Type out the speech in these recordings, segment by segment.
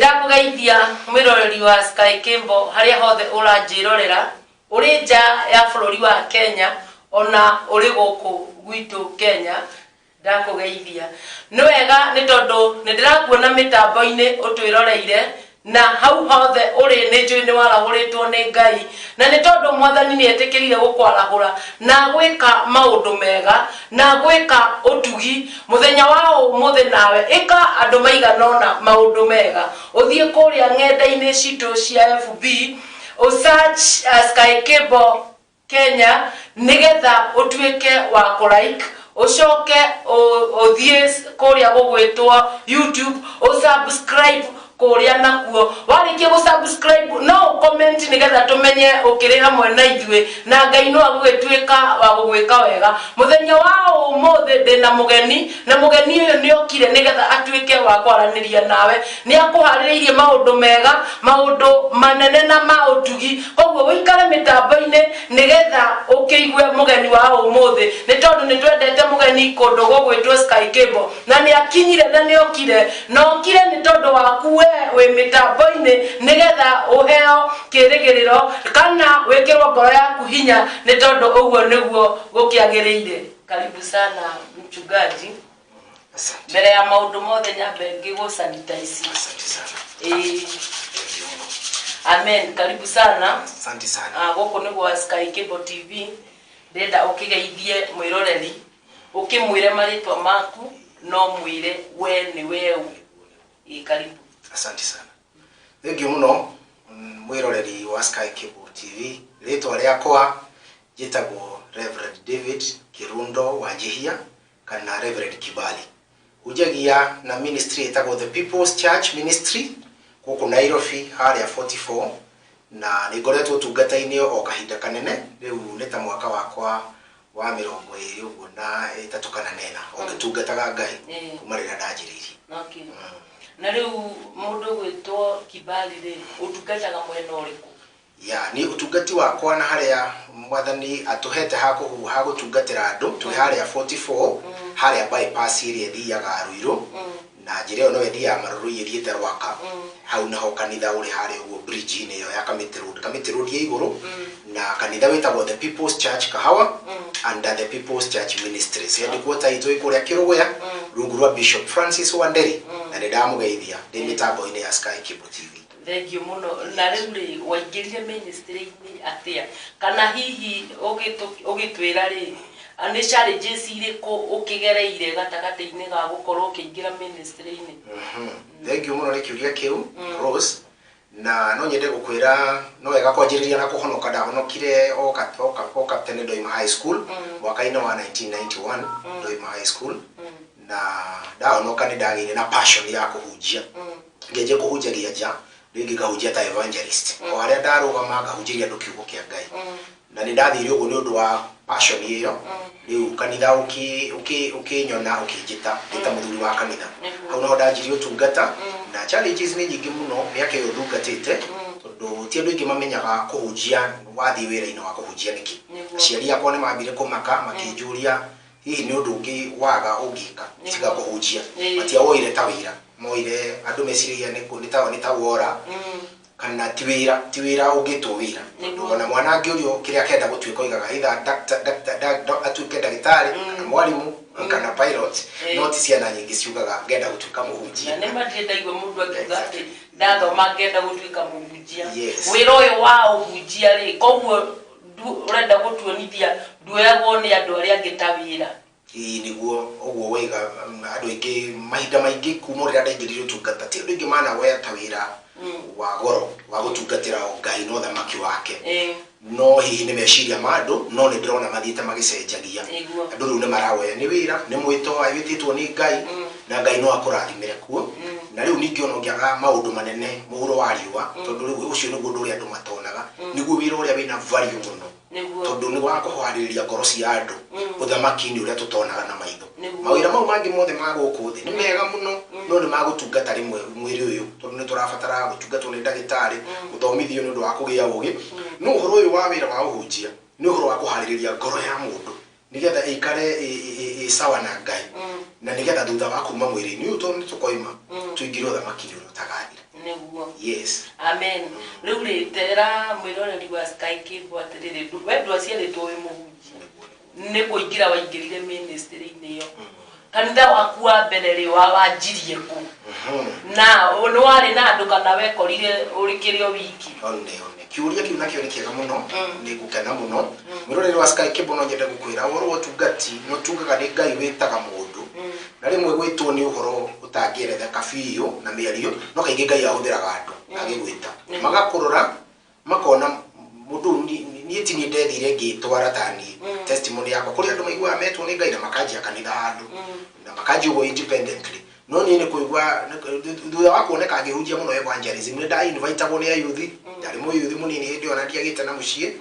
Ndakũgeithia mwĩroreri wa Sky Cable harĩa hothe ũranjĩrorera, ũrĩ nja ya bũrũri wa Kenya ona ũrĩ gũkũ gwitũ Kenya, ndakũgeithia. Nĩ wega nĩ tondũ nĩ ndĩrakuona mĩtambo-inĩ ũtwĩroreire, na hau hothe ũrĩ nĩ njũĩ nĩ warahũrĩtwo nĩ Ngai, na nĩ tondũ Mwathani nĩ etĩkĩrire gũkwarahũra na gwĩka maũndũ mega na gwĩka ũtugi mũthenya wa ũmũthĩ, nawe ĩka andũ maigana ũna maũndũ mega. Ũthiĩ kũrĩa ng'enda-inĩ citũ cia FB, ũsearch Sky Cable Kenya, nĩgetha ũtuĩke wa kũ-like, ũcoke ũthiĩ kũrĩa gũgwĩtwo YouTube, ũsubscribe kũrĩa nakuo. Warĩkia gũ-subscribe, no ũ-comment nĩgetha tũmenye ũkĩrĩ hamwe na ithuĩ, na Ngai no agũgĩtuĩka wa gũgwĩka wega. Mũthenya wa ũmũthĩ ndĩna mũgeni, na mũgeni ũyũ nĩ okire nĩgetha atuĩke wa kwaranĩria nawe. Nĩ akũharĩrĩirie maũndũ mega, maũndũ manene na ma ũtugi. Koguo ũikare mĩtambo-inĩ nĩgetha ũkĩigue mũgeni wa ũmũthĩ, nĩ tondũ nĩ twendete mũgeni kũndũ gũgwĩtwo Sky Cable, na nĩ akinyire na nĩ okire, na okire nĩ tondũ waku we wĩ mĩtambo-inĩ, nĩgetha ũheo kĩrĩgĩrĩro kana wĩkĩrwo ngoro yaku hinya, nĩ tondũ ũguo nĩguo gũkĩagĩrĩire. Karibu sana, mchungaji. Asante. Mbere ya maũndũ mothe, nyambe ngĩgũ sanitize. Asante sana. Ĩĩ. Thank you mũno. Amen, karibu sana. Asante sana. Ah, gũkũ nĩ gwa Sky Cable TV. Ndĩrenda ũkĩgeithie mwĩroreri, ũkĩmwĩre marĩtwa maku, no mwĩre we nĩ weũ. Ĩĩ, karibu. Asante sana. Thank you mũno, mwĩroreri wa Sky Cable TV. Rĩtwa rĩakwa njĩtagwo Reverend David Kirundo Wanjihia kana Reverend Kibali. Hunjagia na ministry ĩtagwo The People's Church Ministry gũkũ Nairobi harĩa 44, na nĩ ngoretwo ũtungata-inĩ o kahinda kanene. Rĩu nĩ ta mwaka wakwa wa 23 ũguo kana 4 o ngĩtungataga Ngai kuma rĩrĩa ndanjĩrĩirie. Okay. Na rĩu mũndũ gwĩtwo Kibali rĩ, ũtungataga mwena ũrĩkũ? Ya, ni ũtungati wakwa na harĩa Mwathani atũhete ha gũtungatĩra andũ, twĩ harĩa 44, harĩa bypass ĩrĩa ĩthiaga Ruiru, na njĩra ĩyo no ĩthiaga Marurui ĩthiĩte Rwaka. Hau nĩho kanitha ũrĩ, harĩa ũguo bridge-inĩ ĩyo ya Kamiti Road, Kamiti Road ya igũrũ, na kanitha wĩtagwo The People's Church Kahawa under The People's Church Ministries. Headquarter itũ ĩ kũrĩa Kĩrũgũya, rungu rwa Bishop Francis Wanderi, na nĩ ndamũgeithia ndĩ mĩtambo-inĩ ya Sky Cable TV. Thank you mũno. Na rĩu rĩ, waingĩrire ministry-inĩ atĩa, kana hihi ũgĩtwĩra rĩ, nĩ challenges irĩkũ ũkĩgereire gatagatĩ-inĩ ga gũkorwo ũkĩingĩra ministry-inĩ? Thank you mũno nĩ kĩũria kĩu, Rose, na no nyende gũkwĩra no wega kwanjĩrĩria na kũhonoka. Ndahonokire o tene ndoima high school, mwaka-inĩ wa 1991 ndoima high school. Na ndahonoka nĩ ndagĩire na passion ya kũhunjia, ngĩanjia kũhunjagia nja rĩngĩ, ngahunjia ta evangelist o harĩa ndarũgama, ngahunjĩria andũ kiugo kĩa Ngai. Na nĩ ndathire ũguo nĩ ũndũ wa passion ĩyo. Rĩu kanitha ũkĩnyona, ũkĩnjĩta ndĩ ta mũthuri wa kanitha. Hau naho ndanjirie ũtungata, na challenges nĩ nyingĩ mũno mĩaka ĩyo ndungatĩte, tondũ ti andũ aingĩ mamenyaga kũhunjia wathiĩ wĩra-inĩ wa kũhunjia nĩkĩ. Aciari akwa nĩ mambire kũmaka, makĩnjũria hihi nĩ ũndũ ũngĩ waga ũngĩka tiga kũhunjia. Matiawoire ta wĩra, moire andũ meciragia nĩ ta wora kana ti wĩra ũngĩtwo wĩra. Ona mwana angĩũrio kĩrĩa akenda gũtuĩka, oigaga either doctor, atuĩke ndagĩtarĩ kana mwarimũ kana pilot, no ti ciana nyingĩ ciugaga ngenda gũtuĩka mũhunjia. Na nĩ matirĩ ndaigua mũndũ akiuga atĩ ndathoma ngenda gũtuĩka mũhunjia. Yes. Wĩra ũyũ wa ũhunjia rĩ, koguo ũrenda gũtuonithia nduoyagwo nĩ andũ arĩa angĩ ta wĩra? Ĩĩ, nĩguo ũguo waiga. Andũ aingĩ mahinda maingĩ kuma rĩrĩa ndaingĩrire ũtungata, ti andũ aingĩ manawoya ta wĩra wa goro wa gũtungatĩra o Ngai na ũthamaki wake. No hihi nĩ meciria ma andũ, no nĩ ndĩrona mathiĩte magĩcenjagia. Andũ rĩu nĩ marawoya nĩ wĩra, nĩ mwĩto wĩtĩtwo nĩ Ngai, na Ngai no akũrathimĩre kuo. Na rĩu ningĩ ona ũngĩaga maũndũ manene mũhuro wa riũa, tondũ rĩu ũcio nĩguo ũndũ ũrĩa andũ matonaga, nĩguo wĩra ũrĩa wĩna value mũno, tondũ nĩ wa kũharĩrĩria ngoro cia andũ ũthamaki-inĩ ũrĩa tũtonaga na maitho. Mawĩra mau mangĩ mothe ma gũkũ thĩ nĩ mega mũno, no nĩ magũtungata rĩmwe mwĩrĩ ũyũ, tondũ nĩ tũrabatara gũtungatwo nĩ ndagĩtarĩ, gũthomithio nĩ ũndũ wa kũgĩa ũgĩ. No ũhoro ũyũ wa wĩra wa ũhunjia nĩ ũhoro wa kũharĩrĩria ngoro ya mũndũ nĩgetha ĩikare ĩ sawa na Ngai, na nĩgetha thutha wa kuma mwĩrĩ-inĩ ũyũ, tondũ nĩ tũkoima, tũingĩre ũthamaki-inĩ ũrĩa ũtagathira. Nĩguo. Yes. Amen. Rĩu rĩ, tera mwĩroreri wa Sky Cable atĩrĩrĩ, we ndwaciarĩtwo wĩ mũhunjia, nĩ kũingĩra waingĩrire ministry-inĩ ĩyo. Kanitha waku wa mbere rĩ, wanjirie kũ? Na nĩ warĩ na andũ kana wekorire ũrĩ kĩrĩ o wiki? One one kiũria kĩu nakĩo nĩ kĩega mũno, nĩ ngũkena mũno. Mwĩroreri wa Sky Cable, no nyende gũkwĩra ũhoro wa ũtungati nĩ ũtungaga nĩ Ngai wĩtaga mũndũ, na rĩmwe gwĩtwo nĩ ũhoro ũtangĩeretheka biũ na mĩario, no kaingĩ Ngai ahũthĩraga andũ agĩgwĩta, magakũrora makona mũndũ ũyũ niĩ ti niĩ ndethire ngĩtwara ta niĩ. Testimony yakwa kũrĩ andũ maiguaga metwo nĩ Ngai na makanjia kanitha handũ na makanjia ũguo independently, no niĩ nĩ kũigua thutha wa kuoneka ngĩhunjia mũno evangelism, nĩ ndainvitagwo nĩ ayuthi. Ndarĩ mũyuthi mũnini hĩndĩ ĩyo na ndiagĩte na mũciĩ,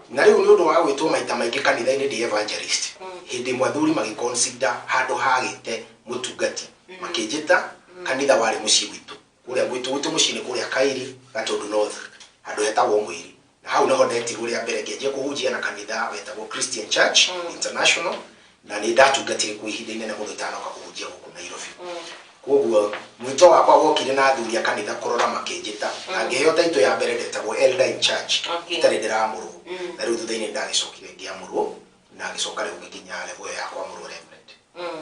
na rĩu nĩ ũndũ wa gwĩtwo maita maingĩ kanitha-inĩ ndĩ evangelist, hĩndĩ ĩmwe athuri magĩconsider handũ hagĩte mũtungati, makĩnjĩta kanitha warĩ mũciĩ gwitũ kũrĩa gwitũ mũciĩ nĩ kũrĩa Kairi, Gatundu North, handũ hetagwo Mũiri, na hau nĩho ndetirwo rĩa mbere ngĩanjia kũhunjia na kanitha wetagwo Christian Church International, na nĩ ndatungatire kwa ihinda inene mũno itanoka kũhunjia gũkũ Nairobi. Koguo mwĩto wakwa wokire na athuri a kanitha kũrora makĩnjĩta na ngĩheo taito ya mbere ndetagwo elder in church, itarĩ ndĩramũrwo, na rĩu thutha-inĩ ndagĩcokire ngĩamũrwo na ngĩcoka rĩu ngĩkinya level ĩyo ya kwamũrwo reverend.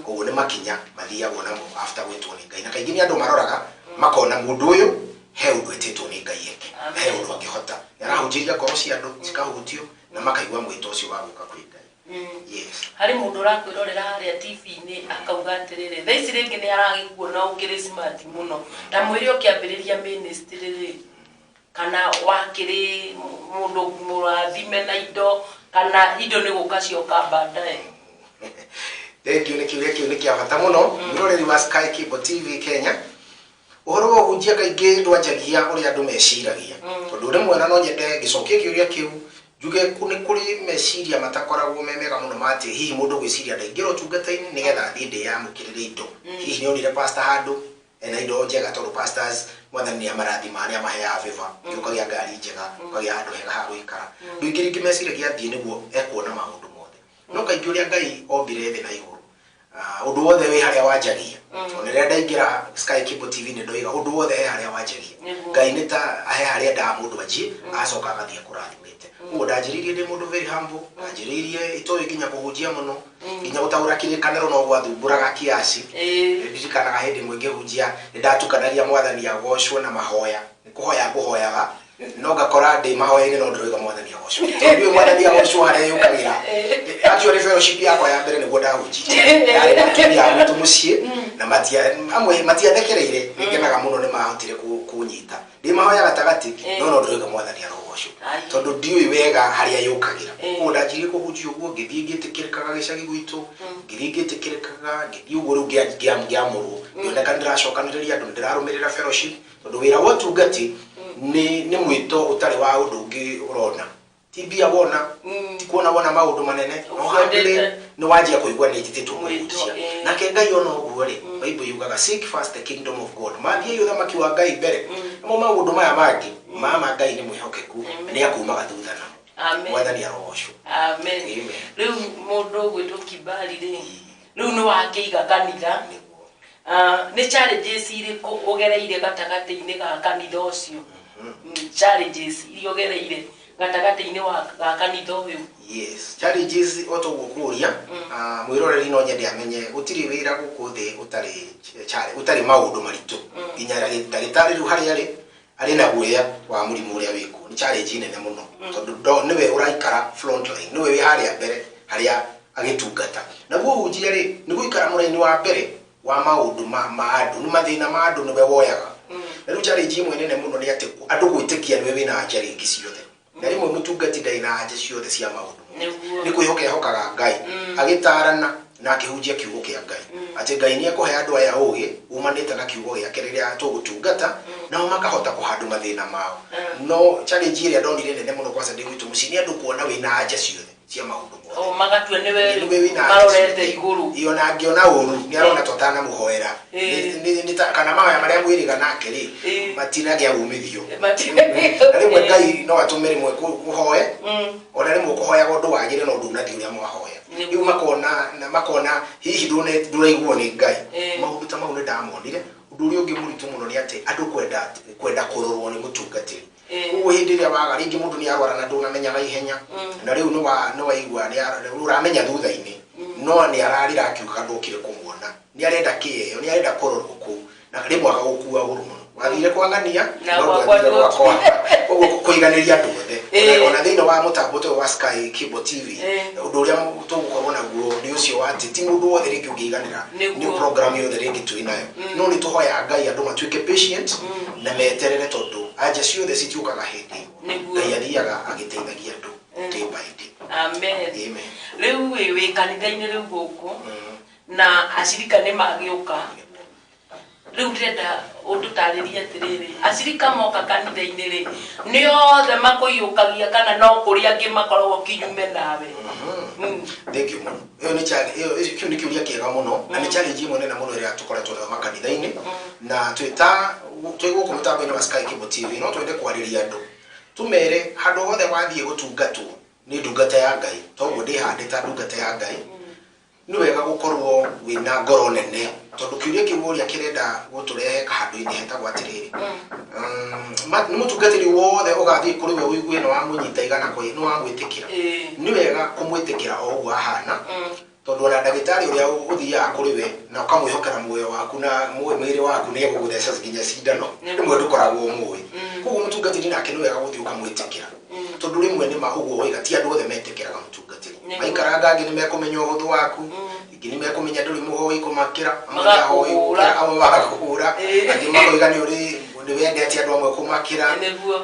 Koguo nĩ makinya mathiagwo namo after gwĩtwo nĩ Ngai, na kaingĩ nĩ andũ maroraga makona mũndũ ũyũ he ũndũ etĩtwo nĩ Ngai eke, na he ũndũ angĩhota, nĩ arahunjĩria ngoro cia andũ cikahutio na makaigua mwĩto ũcio wa gũka kwĩ Ngai. Yes. Harĩ mũndũ ũrakwĩrorera harĩa TV-inĩ akauga atĩrĩrĩ, thaa ici rĩngĩ nĩ aragĩkuona ũkĩrĩ smart mũno, ta mwĩrĩ ũkĩambĩrĩria ministry rĩ, kana wakĩrĩ mũndũ mũrathime na indo, kana indo nĩ gũka cioka baadaye? Thank you, nĩ kĩũria kĩu nĩ kĩa bata mũno. Mwĩroreri wa Sky Cable TV Kenya, ũhoro wa ũhunjia kaingĩ ndwanjagia ũrĩa andũ meciragia, tondũ rĩmwe na no nyende ngĩcokia kĩũria kĩu njuge nĩ kũrĩ meciria matakoragwo me mega mũno ma atĩ hihi mũndũ gwĩciria ndaingĩra ũtungata-inĩ nĩgetha athiĩ ndĩyamũkĩrĩre indo, hihi nĩ onire pastor handũ ena indo njega, tondũ pastors Mwathani nĩ amarathima, nĩ amaheaga favor, ũkagĩa ngari njega, ũkagĩa handũ hega ha gũikara. Andũ aingĩ rĩngĩ meciragia athiĩ nĩguo ekuona maũndũ mothe, no kaingĩ ũrĩa Ngai ombire thĩ na igũrũ, ũndũ wothe wĩ harĩa wanjagia. Ona rĩrĩa ndaingĩra Sky Cable TV nĩ ndoiga ũndũ wothe he harĩa wanjagia. Ngai nĩ ta he harĩa endaga mũndũ anjie, agacoka agathiĩ akũrathimĩte. Koguo ndanjĩrĩirie ndĩ mũndũ very humble, ndanjĩrĩirie itoĩ nginya kũhunjia mũno, nginya gũtaũra kĩrĩkanĩro no gwathumbũraga kiasi. Ndirikanaga hĩndĩ ĩmwe ngĩhunjia nĩ ndatukanagia Mwathani agocwo na mahoya, nĩ kũhoya ngũhoyaga, no ngakora ndĩ mahoya-inĩ no ndĩroiga Mwathani agocwo, tondũ ndiũĩ Mwathani agocwo harĩa yũkagĩra. Actually, fellowship yakwa ya mbere nĩguo ndahunjirie yarĩ na atumia a gwitũ mũciĩ, na matia amwe matiathekereire, nĩ ngenaga mũno nĩ mahotire kũnyita ndĩ mahoya gatagatĩ, no ndĩroiga Mwathani arogocwo, tondũ ndiũĩ wega harĩa yũkagĩra. Koguo ndanjirie kũhunjia ũguo, ngĩthiĩ ngĩtĩkĩrĩkaga gĩcagi gwitũ, ngĩthiĩ ngĩtĩkĩrĩkaga, ngĩthiĩ ũguo rĩu ngĩamũrwo, ngĩoneka nĩndĩracokanĩrĩria andũ, nĩndĩrarũmĩrĩra fellowship, tondũ wĩra wa ũtungati nĩ mwĩto ũtarĩ wa ũndũ ũngĩ ũrona, ti mbia wona, ti kuona wona maũndũ manene, no humbly nĩ wanjia kũigua nĩ njĩtĩtwo kũhunjia. Nake Ngai ona ũguo rĩ, Bible yugaga, "Seek first the kingdom of God," mathiĩ ũthamaki wa Ngai mbere, namo maũndũ maya mangĩ mama Ngai nĩ mwĩhokeku, nĩ akumaga thutha namo. Amen. Mwathani arogocwo. Amen. Amen. Rĩu mũndũ ũgwĩtwo Kibali rĩ, rĩu nĩ wakĩiga kanitha. Nĩguo. Nĩ challenges irĩkũ ũgereire gatagatĩ-inĩ ga kanitha ũcio? Challenges iria ũgereire gatagatĩ-inĩ ga kanitha ũyũ? Yes, challenges o toguo kũria, mwĩroreri no nyende amenye gũtirĩ wĩra gũkũ thĩ ũtarĩ ũtarĩ maũndũ maritũ. Nginya ndagĩtarĩ rĩu harĩa arĩ na guoya wa mũrimũ ũrĩa wĩkuo, nĩ challenge nene mũno, tondũ nĩwe ũraikara front line, nĩwe wĩ harĩa mbere harĩa agĩtungata. Naguo ũhunjia rĩ, nĩ gũikara mũraini wa mbere wa maũndũ ma andũ, nĩ mathĩna ma andũ nĩwe woyaga. Na rĩu challenge ĩmwe nene mũno nĩ atĩ andũ gwĩtĩkia nĩwe wĩna anja rĩngĩ ciothe, na rĩmwe mũtungati ndarĩ na anja ciothe cia maũndũ mothe. Nĩ kwĩhoka ehokaga Ngai agĩtarana na akĩhunjia kiugo kĩa Ngai, atĩ Ngai nĩ ekũhe andũ aya ũgĩ umanĩte na kiugo gĩake rĩrĩa tũgũtungata nao makahota kũhandũ mathĩna mao. No challenge ĩrĩa ndonire nene mũno kwanza ndĩ gwitũ mũciĩ nĩ andũ kuona wĩna anja ciothe cia maũndũ mothe. O magatua nĩwe nĩwe wĩna anja marorete ciothe. Igũrũ. Ĩ, ona angĩona ũru nĩ arona tũtanamuhoera. Kana mahoya marĩa mwĩrĩga nake rĩ, matinagĩa umithio. Na rĩmwe Ngai no atũme rĩmwe kũhoe, ona rĩmwe ũkũhoyaga ũndũ wagĩre no ndũnathiĩ ũrĩa mwahoya. Rĩu makona na makona hihi ndũraiguo nĩ Ngai. Maũndũ ta mau nĩ ndamonire. Ũndũ ũrĩa ũngĩ mũritũ mũno nĩ atĩ andũ kwenda kũrorwo nĩ mũtungatĩri. Ũguo hĩndĩ ĩrĩa waga rĩngĩ mũndũ nĩ arwara na ndũnamenyaga ihenya, na rĩu nĩ waigua ũramenya thutha-inĩ, no nĩ ararĩra akiuga ndũkire kũmuona, nĩ arenda kĩheo, nĩ arenda kũrorwo kũu, na rĩmwe agagũkua ũru mũno. Wathire kwa ng'ania na no gwakwa ndwathire gwakwa. Ndũkire. Ũguo kũiganĩria andũ othe. Ona thĩinĩ wa mũtambo ũyũ wa Sky Cable TV, ũndũ ũrĩa tũgũkorwo naguo nĩ ũcio wa atĩ ti mũndũ wothe rĩngĩ ũngĩiganĩra nĩ program yothe rĩngĩ twĩ nayo, no nĩ tũhoyaga Ngai andũ matuĩke patient na meterere, tondũ anja ciothe citiũkaga hĩndĩ ĩmwe. Ngai athiaga agĩteithagia andũ day by day. Amen. Amen. Rĩu wĩ kanitha-inĩ rĩu gũkũ na acirika nĩ magĩũka, rĩu ndĩrenda ũndũtarĩrie atĩrĩrĩ, acirika moka kanitha-inĩ rĩ, nĩ othe makũiyũkagia kana no kũrĩ angĩ makoragwo kinyume nawe? Thank you mũno. Ĩyo nĩ ĩyo kĩu nĩ kĩũria kĩega mũno na nĩ challenge ĩmwe nene mũno ĩrĩa tũkoretwo nayo makanitha-inĩ, na twĩta twĩ gũkũ mũtambo-inĩ wa Sky Cable TV no twende kwarĩria andũ tũmere handũ hothe wathiĩ gũtungatwo nĩ ndungata ya Ngai, toguo ndĩhandĩta ndungata ya Ngai, nĩ wega gũkorwo wĩna ngoro nene, tondũ kĩũria kĩu ũrĩa kĩrenda gũtũrehe handũ-inĩ hetagwo atĩrĩrĩ, nĩ mũtungatĩri wothe ũgathiĩ kũrĩ we ũigue nĩ wamũnyita igana kwa nĩ wamwĩtĩkĩra. Nĩ wega kũmwĩtĩkĩra o ũguo ahana, tondũ ona ndagĩtarĩ ũrĩa ũthiaga kũrĩ we na ũkamwĩhokera muoyo waku na mwĩrĩ waku nĩ egũgũtheca nginya cindano, rĩmwe ndũkoragwo mũĩ. Koguo mũtungatĩri nake nĩ wega gũthiĩ ũkamwĩtĩkĩra, tondũ rĩmwe nĩ ma ũguo woiga ti andũ othe metĩkĩraga mũtungatĩri. Maikaranga angĩ nĩ mekũmenya ũhũthũ waku, ingĩ nĩ mekũmenya ndũrĩ mũhoi kũmakĩra, amwe nĩ ahoi Magakũhũra. gũkĩra, amwe magakũhũra, angĩ makoiga nĩ ũrĩ nĩ wendete andũ amwe kũmakĩra.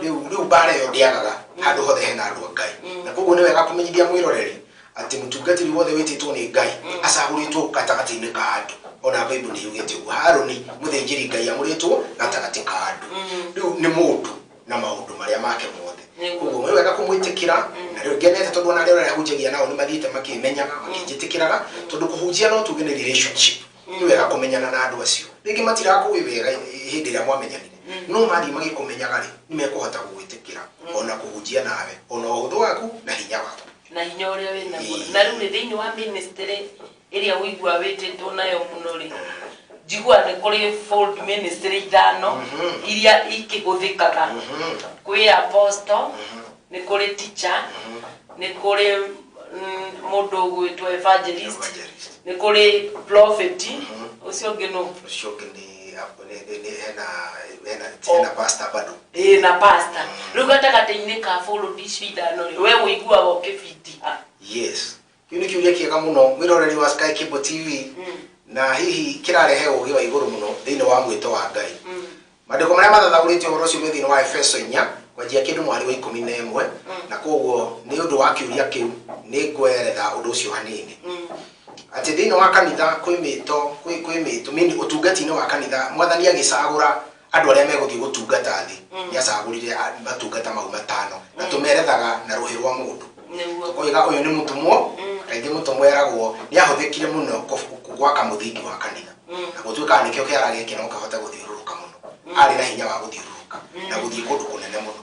Rĩu mbara ĩyo ndĩagaga handũ hothe hena andũ a Ngai, na koguo nĩ wega kũmenyithia mwĩroreri atĩ mũtungatĩri wothe wĩtĩtwo nĩ Ngai acagũrĩtwo gatagatĩ-inĩ ka andũ. Ona Bible nĩ yugĩte ũguo, Harũni mũthĩnjĩri Ngai amũrĩtwo gatagatĩ ka andũ. Rĩu nĩ mũndũ na maũndũ marĩa make mothe. Koguo nĩ wega kũmwĩtĩkĩra, na rĩu ngenete tondũ ona arĩa ũrĩa nao nĩ mathiĩte makĩmenyaga makĩnjĩtĩkĩraga, tondũ kũhunjia no tuge nĩ relationship. Nĩ wega kũmenyana na andũ acio. Rĩngĩ matirakũĩ wega hĩndĩ ĩrĩa mwamenyanire, no mathiĩ magĩkũmenyaga rĩ, nĩ mekũhota gũgwĩtĩkĩra ona kũhunjia nawe, ona ũhũthũ waku na hinya waku. Na hinya ũrĩa wĩ naguo. Na rĩu rĩ, thĩinĩ wa ministry ĩrĩa ũigua wĩtĩtwo nayo mũno rĩ, njigua nĩ kũrĩ fold ministry ithano iria ikĩhũthĩkaga. Kwĩ apostle, nĩ kũrĩ teacher, nĩ kũrĩ mũndũ ũgwĩtwo evangelist, Evangelist. nĩ kũrĩ prophet, ũcio ũngĩ nũ? Ũcio ũngĩ nĩ hena pastor bado. Ĩĩ, na pastor. Rĩu gatagatĩ-inĩ ka fold icio ithano rĩ, we ũiguaga ũkĩbiti ha? Yes, kĩu nĩ kĩũria kĩega mũno, mwĩroreri wa Sky Cable TV, na hihi kĩrarehe ũgĩ wa igũrũ mũno thĩinĩ wa mwĩto wa Ngai. Maandĩko marĩa mathathaũrĩte ũhoro ũcio me thĩinĩ wa Efeso 4 kwanjia kĩndũ mwari wa 11, na koguo nĩ ũndũ wa kĩũria kĩu nĩ ngweretha ũndũ ũcio hanini, atĩ thĩinĩ wa kanitha kwĩ mĩto, kwĩ mĩto mini ũtungati-inĩ wa kanitha. Mwathani agĩcagũra andũ arĩa megũthiĩ gũtungata thĩ, nĩ acagũrire matungata mau matano, na tũmerethaga na rũhĩ rwa mũndũ. Tũkoiga ũyũ nĩ mũtũmwo. Kaingĩ mũtũmwo eragwo nĩ ahũthĩkire mũno gwaka mũthingi wa kanitha, na gũtuĩkaga nĩkĩo kĩara gĩkĩ no kĩhote gũthiũrũrũka mũno, arĩ na hinya wa gũthiũrũrũka na gũthiĩ kũndũ kũnene mũno.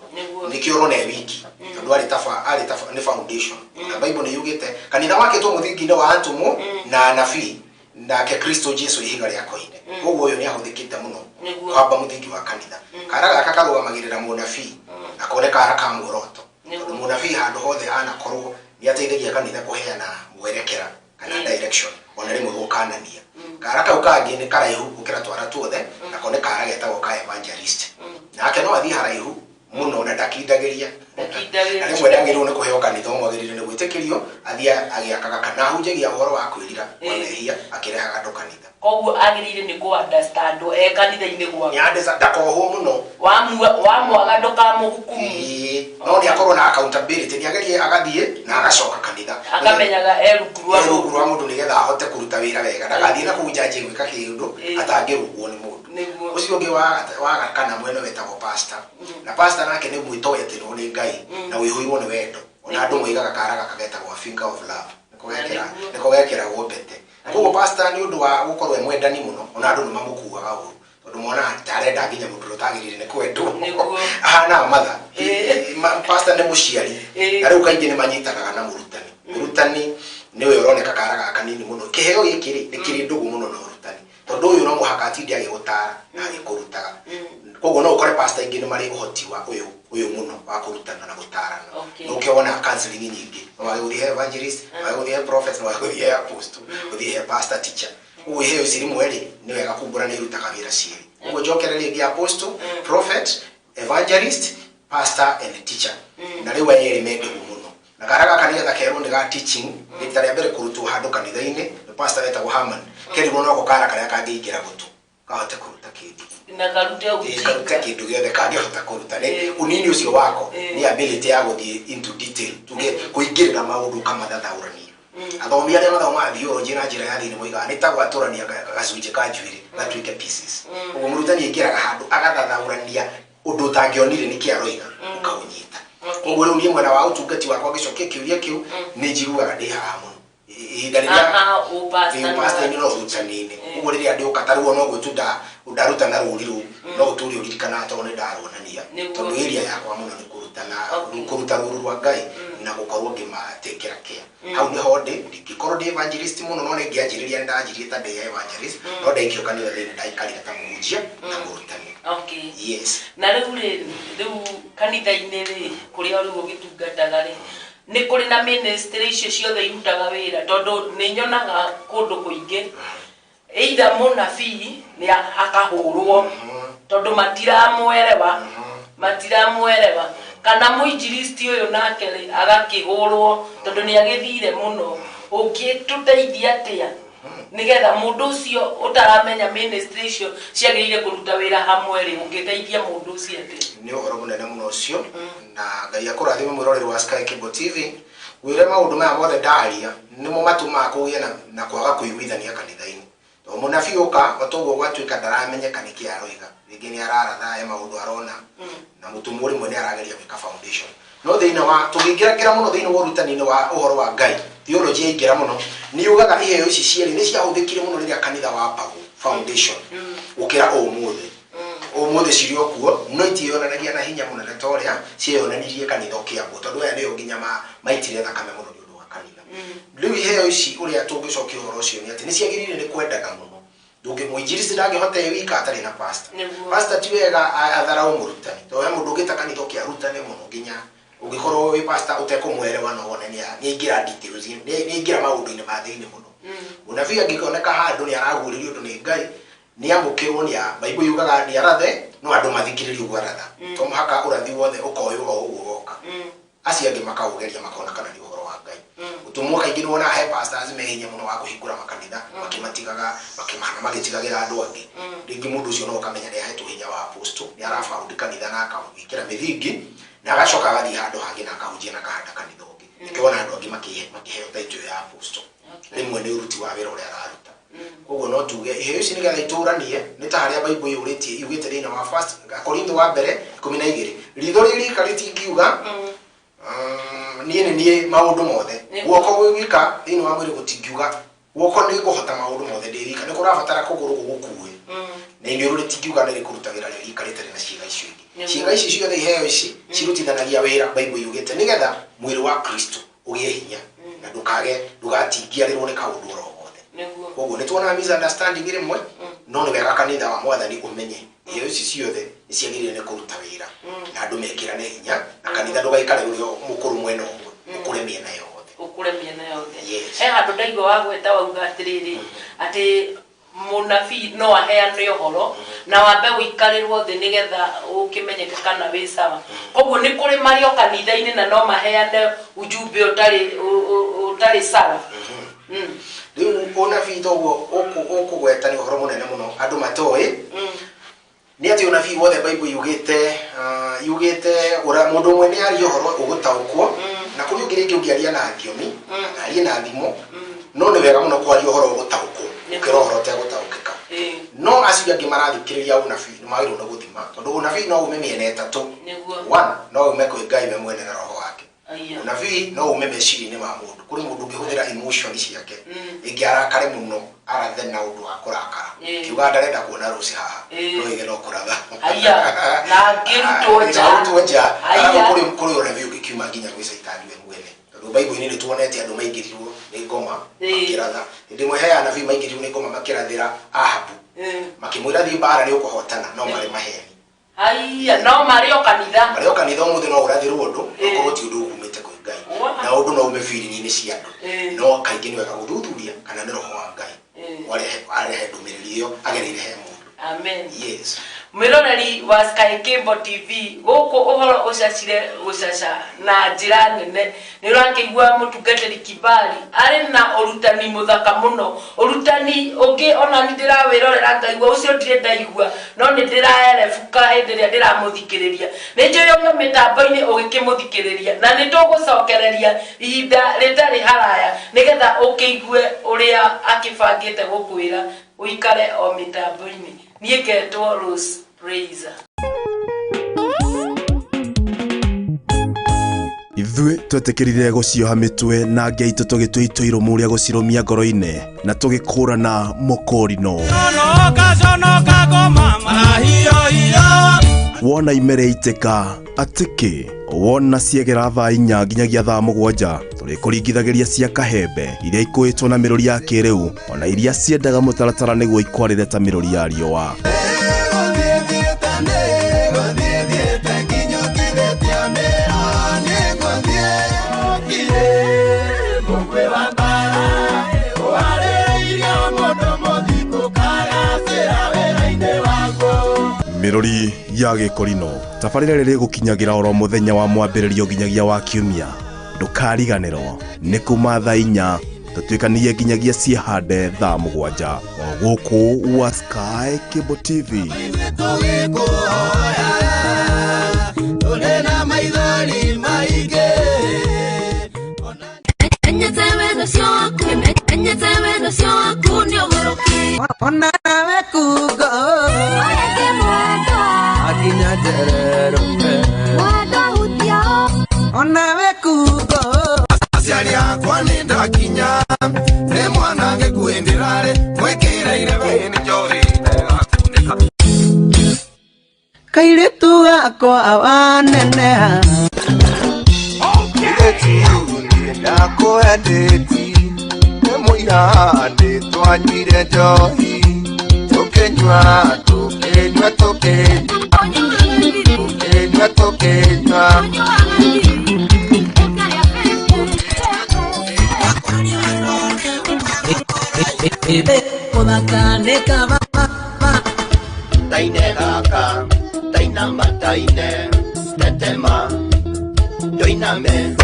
Nĩkĩo ũrona e wiki, tondũ arĩ ta nĩ foundation, na Bible nĩ yugĩte kanitha wakĩtwo mũthingi-inĩ wa atũmwo na anabii, nake Kristo Jesu ihiga rĩa koine. Koguo ũyũ nĩ ahũthĩkĩte mũno kwamba mũthingi wa kanitha. Kara gaka karũgamagĩrĩra mũnabii, na kone kara ka muoroto, tondũ mũnabii handũ hothe anakorwo nĩ ateithagia kanitha kũheana mwerekera kana direction, ona rĩmwe gũkanania. Kara kau kangĩ nĩ karaihu gũkĩra twara tuothe, nako nĩ kara getagwo ka evangelist. Nake no athiĩ haraihu mũno na ndakindagĩria. Ndakindagĩria. Na rĩmwe ndagĩrĩirwo nĩ kũheo kanitha ũmwe, agĩrĩire nĩ gwĩtĩkĩrio athiĩ agĩakaga kana ahunjagia ũhoro wa kwĩrira wa mehia akĩrehaga andũ kanitha. Koguo agĩrĩire nĩ kũ understand e kanitha-inĩ gwake. Nĩ ndakohwo mũno. Wamwaga ndũkamũhukumu. Ĩĩ, no nĩ akorwo na accountability, nĩ agerie agathiĩ na agacoka kanitha. Akamenyaga e rungu rwa E rungu rwa mũndũ nĩgetha ahote kũruta wĩra wega, ndagathiĩ na kũu njanjie gwĩka kĩũndũ atangĩrũngwo nĩ mũndũ. Ũcio ũngĩ wa kana mwena wetagwo pastor, na pastor nake nĩ mwĩto wetĩrwo nĩ Ngai na wĩihũirwo nĩ wendo. Ona andũ moigaga kara gaka getagwo finger of love, nĩko gekĩragwo mbete. Na koguo pastor nĩ ũndũ wa gũkorwo e mwendani mũno, ona andũ nĩ mamũkuaga ũru, tondũ mona ta arenda nginya mũndũ ũrĩa ũtagĩrĩire nĩ kwendwo. Ahana matha. Pastor nĩ mũciari, na rĩu kaingĩ nĩ manyitanaga na mũrutani. Mũrutani nĩwe ũroneka kara gaka kanini mũno. Kĩheo gĩkĩ rĩ, nĩ kĩrĩ ndũgũ mũno na ũrutani, tondũ ũyũ no mũhaka atinde agĩgũtara na agĩkũrutaga. Koguo no ũkore pastor ingĩ nĩ marĩ ũhoti wa ũyũ mũno wa kũrutana na gũtarana. Okay. No ũkĩona counseling nyingĩ, no wage gũthiĩ he evangelist, no wage gũthiĩ he prophet, no wage gũthiĩ he apostle, ũthiĩ he pastor, teacher. Ũguo iheo ici rĩmwe rĩ, nĩ wega kumbũra nĩ irutaga wĩra cierĩ. Ũguo njokere rĩngĩ: apostle, prophet, evangelist, pastor and teacher. Na rĩu aya erĩ me ndũgũ mũno, na kara gaka nĩgetha kerwo nĩ ga teaching, rita rĩa mbere kũrutwo handũ kanitha-inĩ nĩ pastor wetagwo Haman. Kerirwo noko kara karĩa kangĩingĩra gũtũ kahote kũruta kĩndũ. Na karute. Ĩĩ, karuta Ujinga. Kĩndũ gĩothe kangĩhota kũruta nĩ unini ũcio wako, nĩ ability ya gũthiĩ into detail, tuge kũingĩrĩra maũndũ ũkamathathaũrania. Athomi arĩa mathomaga theology na njĩra ya thĩinĩ moigaga nĩ ta gwatũrania gacunjĩ ka njuĩrĩ gatuĩke pieces. Ũguo mũrutani aingĩraga handũ agathathaũrania ũndũ ũtangĩonire nĩkĩ aroiga, ũkaũnyita. Koguo rĩu niĩ mwena wa ũtungati wakwa, ngĩcokia kĩũria kĩu, nĩ njiguaga ndĩ haha mũno ihinda rĩrĩa Aha, ũpasta. Ndĩ pastor-inĩ no ũrutani-inĩ. Ũguo rĩrĩa ndĩũka ta rĩu, ona ũguo tu ndarutana rũri rũu, no ũtũre ũririkanaga tondũ nĩ ndaruonania. Nĩguo. Tondũ area yakwa mũno nĩ kũrutana, kũruta rũru rwa Ngai na gũkorwo ngĩmatekera care. Hau nĩho ndĩ. Ndingĩkorwo ndĩ evangelist mũno, no nĩ ngĩanjĩrĩria nĩ ndanjirie ta ndĩ evangelist, no ndaikio kanitha thĩinĩ ndaikarire ta mũhunjia na mũrutani. Yes. Na rĩu rĩ, rĩu kanitha-inĩ rĩ, kũrĩa rĩu ũgĩtungataga rĩ, nĩ kũrĩ na ministry icio ciothe irutaga wĩra? Tondũ nĩ nyonaga kũndũ kũingĩ either mũnabii nĩ akahũrwo tondũ matiramwerewa, kana mũinjilisti ũyũ nake rĩ agakĩhũrwo tondũ nĩ agĩthire mũno. Ũngĩtũteithia atĩa nigetha mũndũ ũcio ũtaramenya ministry icio ciagĩrĩire kũruta wĩra hamwe rĩ, ũngĩteithia mũndũ ũcio atĩa? Nĩ ũhoro mũnene mũno ũcio, na Ngai akũrathime, mwĩroreri wa Sky Cable TV. Ngwĩre maũndũ maya mothe ndaria nĩmo matũmaga kũgĩe na kwaga kũiguithania kanitha-inĩ, tondũ mũnabii ũka o toguo gwatuĩka ndaramenyeka nĩkĩ aroiga, rĩngĩ nĩ araratha he maũndũ arona, na mũtũmwo rĩmwe nĩ arageria gwĩka foundation. No thĩinĩ wa tũngĩingĩra mũno thĩinĩ wa ũrutani-inĩ wa ũhoro wa Ngai, theology yaingĩra mũno, nĩ yugaga iheo ici cierĩ nĩ ciahũthĩkire mũno rĩrĩa kanitha wambagwo foundation gũkĩra ũmũthĩ. Ũmũthĩ cirĩ o kuo, no itiĩyonanagia na hinya mũnene ta ũrĩa cieyonanirie kanitha ũkĩambwo, tondũ aya nĩo nginya maitire thakame mũno nĩ ũndũ wa kanitha. Rĩu iheo ici, ũrĩa tũngĩcokia ũhoro ũcio nĩ atĩ nĩ ciagĩrĩire nĩ kwendaga mũno. Ndũngĩ mũinjilisti ndangĩhota ĩ wika atarĩ na pastor. Pastor ti wega atharau mũrutani, tondũ he mũndũ ũngĩta kanitha ũkĩarutane mũno, nginya ũngĩkorwo wĩ pastor ũtekũmwerewa no wone nĩ nĩaingĩra details, nĩaingĩra maũndũ-inĩ ma thĩinĩ mũno. Mũnabii angĩkoneka handũ nĩ araguũrĩrio ũndũ nĩ Ngai, nĩ amũkĩrwo nĩ Bible yugaga nĩ arathe, no andũ mathikĩrĩrie ũguo aratha. To mũhaka ũrathi wothe ũkoywo o ũguo woka, acio angĩ makaũgeria makona kana nĩ ũhoro wa Ngai. Ũtũmwo kaingĩ nĩ wonaga he pastors me hinya mũno wa kũhingũra makanitha, makĩmatigaga makĩmahana magĩtigagĩra andũ angĩ. Rĩngĩ mũndũ ũcio no ũkamenya nĩ ahetwo hinya wa apostle, nĩ arabaũndi kanitha na akawĩkĩra mĩthingi, na agacoka agathiĩ handũ hangĩ na akahunjia na akahanda kanitha ũngĩ. Nĩkĩo wona andũ angĩ makĩheo title ya apostle, rĩmwe nĩ ũruti wa wĩra ũrĩa araruta. Koguo no tuge iheo ici nĩgetha itũranie nĩ ta harĩa Bible yũrĩtie yugĩte thĩinĩ wa First Korintho wa mbere 12, ritho rĩrika rĩtingiuga, "Niĩ nĩ niĩ maũndũ mothe." Guoko gwĩ wika thĩinĩ wa mwĩrĩ gũtingiuga, "Guoko nĩ ngũhota maũndũ mothe ndĩ wika." Nĩ kũrabatara kũgũrũ gũgũkue. Na iniũrũ rĩtingiuga nĩ rĩkũrutagĩra rĩ rika rĩtarĩ na ciĩga icio ingĩ. Ciĩga ici ciothe, iheo ici cirutithanagia wĩra, Bible yugĩte, nĩgetha mwĩrĩ wa Kristo ũgĩe hinya na ndũkage ndũgatingiarĩrwo nĩ kaũndũ oro gothe. Koguo nĩ tuonaga misunderstanding rĩmwe, no nĩ wega kanitha wa Mwathani ũmenye iheo ici ciothe nĩ ciagĩrĩire nĩ kũruta wĩra na andũ mekĩrane hinya, na kanitha ndũgaikare ũrĩ o mũkũrũ mwena ũmwe, ũkũre mĩena yothe. Ũkũre mĩena yothe. Yes. He handũ ndaigua wagweta wauga atĩrĩrĩ, atĩ mũnabii no aheane ũhoro na wambe ũikarĩrwo thĩ nĩgetha ũkĩmenyeke kana wĩ sawa. Koguo nĩ kũrĩ marĩ o kanitha-inĩ na no maheane ujumbe ũtarĩ sawa. Rĩu ũnabii toguo ũkũgweta nĩ ũhoro mũnene mũno andũ matoĩ, nĩ atĩ ũnabii wothe Bible yugĩte, yugĩte ũra mũndũ ũmwe nĩ aria ũhoro ũgũtaũkwo, na kũrĩ ũngĩ rĩngĩ ũngĩaria na thiomi, na arie na thimo, no nĩ wega mũno kwaria ũhoro ũgũtaũkwo gũkĩra ũhoro ũtegũtaũkĩka. No acio angĩ marathikĩrĩria ũnabii nĩ magĩrĩirwo nĩ gũthima, tondũ ũnabii no ume mĩena ĩtatũ. One, no ume kwĩ Ngai we mwene na roho wake. Ũnabii no ume meciria-inĩ ma mũndũ. Kũrĩ mũndũ ũngĩhũthĩra emotion ciake, rĩngĩ arakare mũno, arathe na ũndũ wa kũrakara, kiuga ndarenda kuona rũci haha, no ige no kũratha. Aya, na angĩrutwo nja. Arutwo nja. Aya. Arabu kũrĩ ũnabii ũngĩkiuma nginya gwĩ caitani we mwene, tondũ Bible-inĩ nĩ tuonete andũ maingĩrirwo nĩ ngoma makĩratha. Hĩndĩ ĩmwe he anabii maingĩrirwo nĩ ngoma makĩrathĩra Ahabu. Makĩmwĩra thiĩ mbara nĩ ũkũhotana no marĩ maheni. Haiya, no marĩ o kanitha. Marĩ o kanitha ũmũthĩ no ũrathĩrwo ũndũ okorwo ti ũndũ umĩte kwĩ Ngai. Na ũndũ no ume feeling-inĩ cia andũ. No kaingĩ nĩ wega gũthuthuria kana nĩ roho wa Ngai. Warehe ndũmĩrĩri ĩyo agereire he mũndũ. Amen. Yes. Mwĩroreri wa Sky Cable TV gũkũ ũhoro ũcacire gũcaca na njĩra nene nĩ ũrakĩigua mũtungatĩri Kibali arĩ na ũrutani mũthaka mũno, ũrutani ũngĩ ona ni ndĩrawĩrorera ngaigua ũcio ndirĩ ndaigua no nĩ ndĩraerebuka hĩndĩ ĩrĩa ndĩramũthikĩrĩria. Nĩ njũĩ ũrĩ mĩtambo-inĩ ũgĩkĩmũthikĩrĩria na nĩ tũgũcokereria ihinda rĩtarĩ haraya nĩgetha ũkĩigue ũrĩa akĩbangĩte gũkwĩra ũikare o mĩtambo-inĩ. Niĩ ngetwo Rose Praiser. Ithuĩ twetĩkĩrire gũcioha mĩtwe na ngai itũ tũgĩtua itũ irũmu rĩa gũcirũmia ngoro-inĩ na tũgĩkũrana mũkũrino. Wona imere itĩka atĩkĩ wona ciegera thaa 4 nginyagia thaa 7 tũrĩkũringithagĩria cia kahembe iria ikũĩtwo na mĩrũri ya kĩrĩu ona iria ciendaga mũtaratara nĩguo ikwarĩre ta mĩrũri ya riũa. Mĩrũri ya gĩkorino tabarĩra rĩrĩ gũkinyagĩra oro mũthenya wa mwambĩrĩrio nginyagia wa kiumia ndũkariganĩrwo nĩ kuma thaa 4 tũtuĩkanie nginyagia ciĩhande thaa 7 o gũkũ wa Sky Cable TV. Kairitu gakwa waneneha twanyuire njohi tũkĩnyua tũkĩnyua tũkĩnyua tũkĩnyua. Taine gaka tainama taine tetema ndoiname.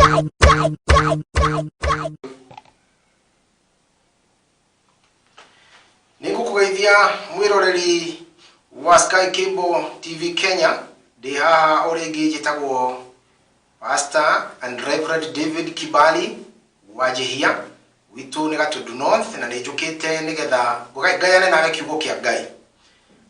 Nĩngũkũgeithia mwĩroreri wa Sky Cable TV Kenya. Ndĩ haha o rĩngĩ njĩtagwo Pastor and Reverend David Kibali wa Njihia witũ nĩ Gatundu North na nĩ njũkĩte nĩgetha ngayane nawe kiugo kĩa Ngai.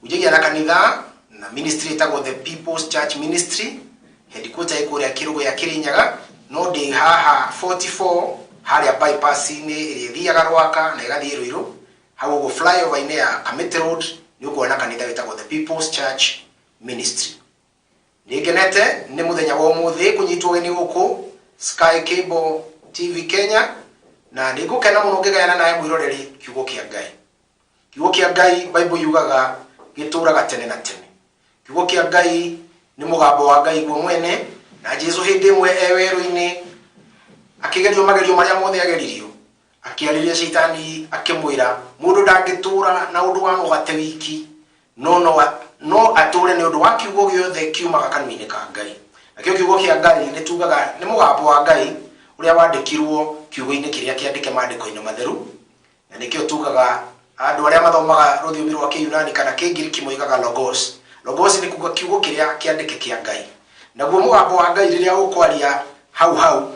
Unjagia na kanitha na ministry ĩtagwo The People's Church Ministry, headquarter ĩ kũrĩa Kĩrũgũ ya Kĩrĩnyaga, no ndĩ haha 44 harĩa bypass-inĩ ĩrĩa ĩthiaga Rwaka na ĩgathiĩ Ruiru hau ũguo flyover-inĩ ya Kamiti Road nĩ ũkuona kanitha wĩtagwo The People's Church Ministry. Nĩ ngenete nĩ mũthenya wa ũmũthĩ kũnyitwo ũgeni gũkũ Sky Cable TV Kenya na nĩ ngũkena mũno ngĩgayana nawe mwĩroreri kiugo kĩa Ngai. Kiugo kĩa Ngai Bible yugaga gĩtũraga tene na tene. Kiugo kĩa Ngai nĩ mũgambo wa Ngai guo mwene na Jesu hĩndĩ ĩmwe e werũ-inĩ akĩgerio magerio marĩa mothe ageririo akĩarĩria caitani akĩmwĩra mũndũ ndangĩtũra na ũndũ wa mũgate wiki no atũre nĩ ũndũ wa kiugo gĩothe kiumaga kanua-inĩ ka Ngai. Nakĩo kiugo kĩa Ngai nĩ tugaga nĩ mũgambo wa Ngai ũrĩa wandĩkirwo kiugo-inĩ kĩrĩa kĩandĩke maandĩko-inĩ matheru na nĩkĩo tugaga andũ arĩa mathomaga rũthiomi rwa Kĩyunani kana Kĩngiriki moigaga logos. Logos nĩ kuga kiugo kĩrĩa kĩandĩke kĩa Ngai. Naguo mũgambo wa Ngai rĩrĩa ũkwaria hau hau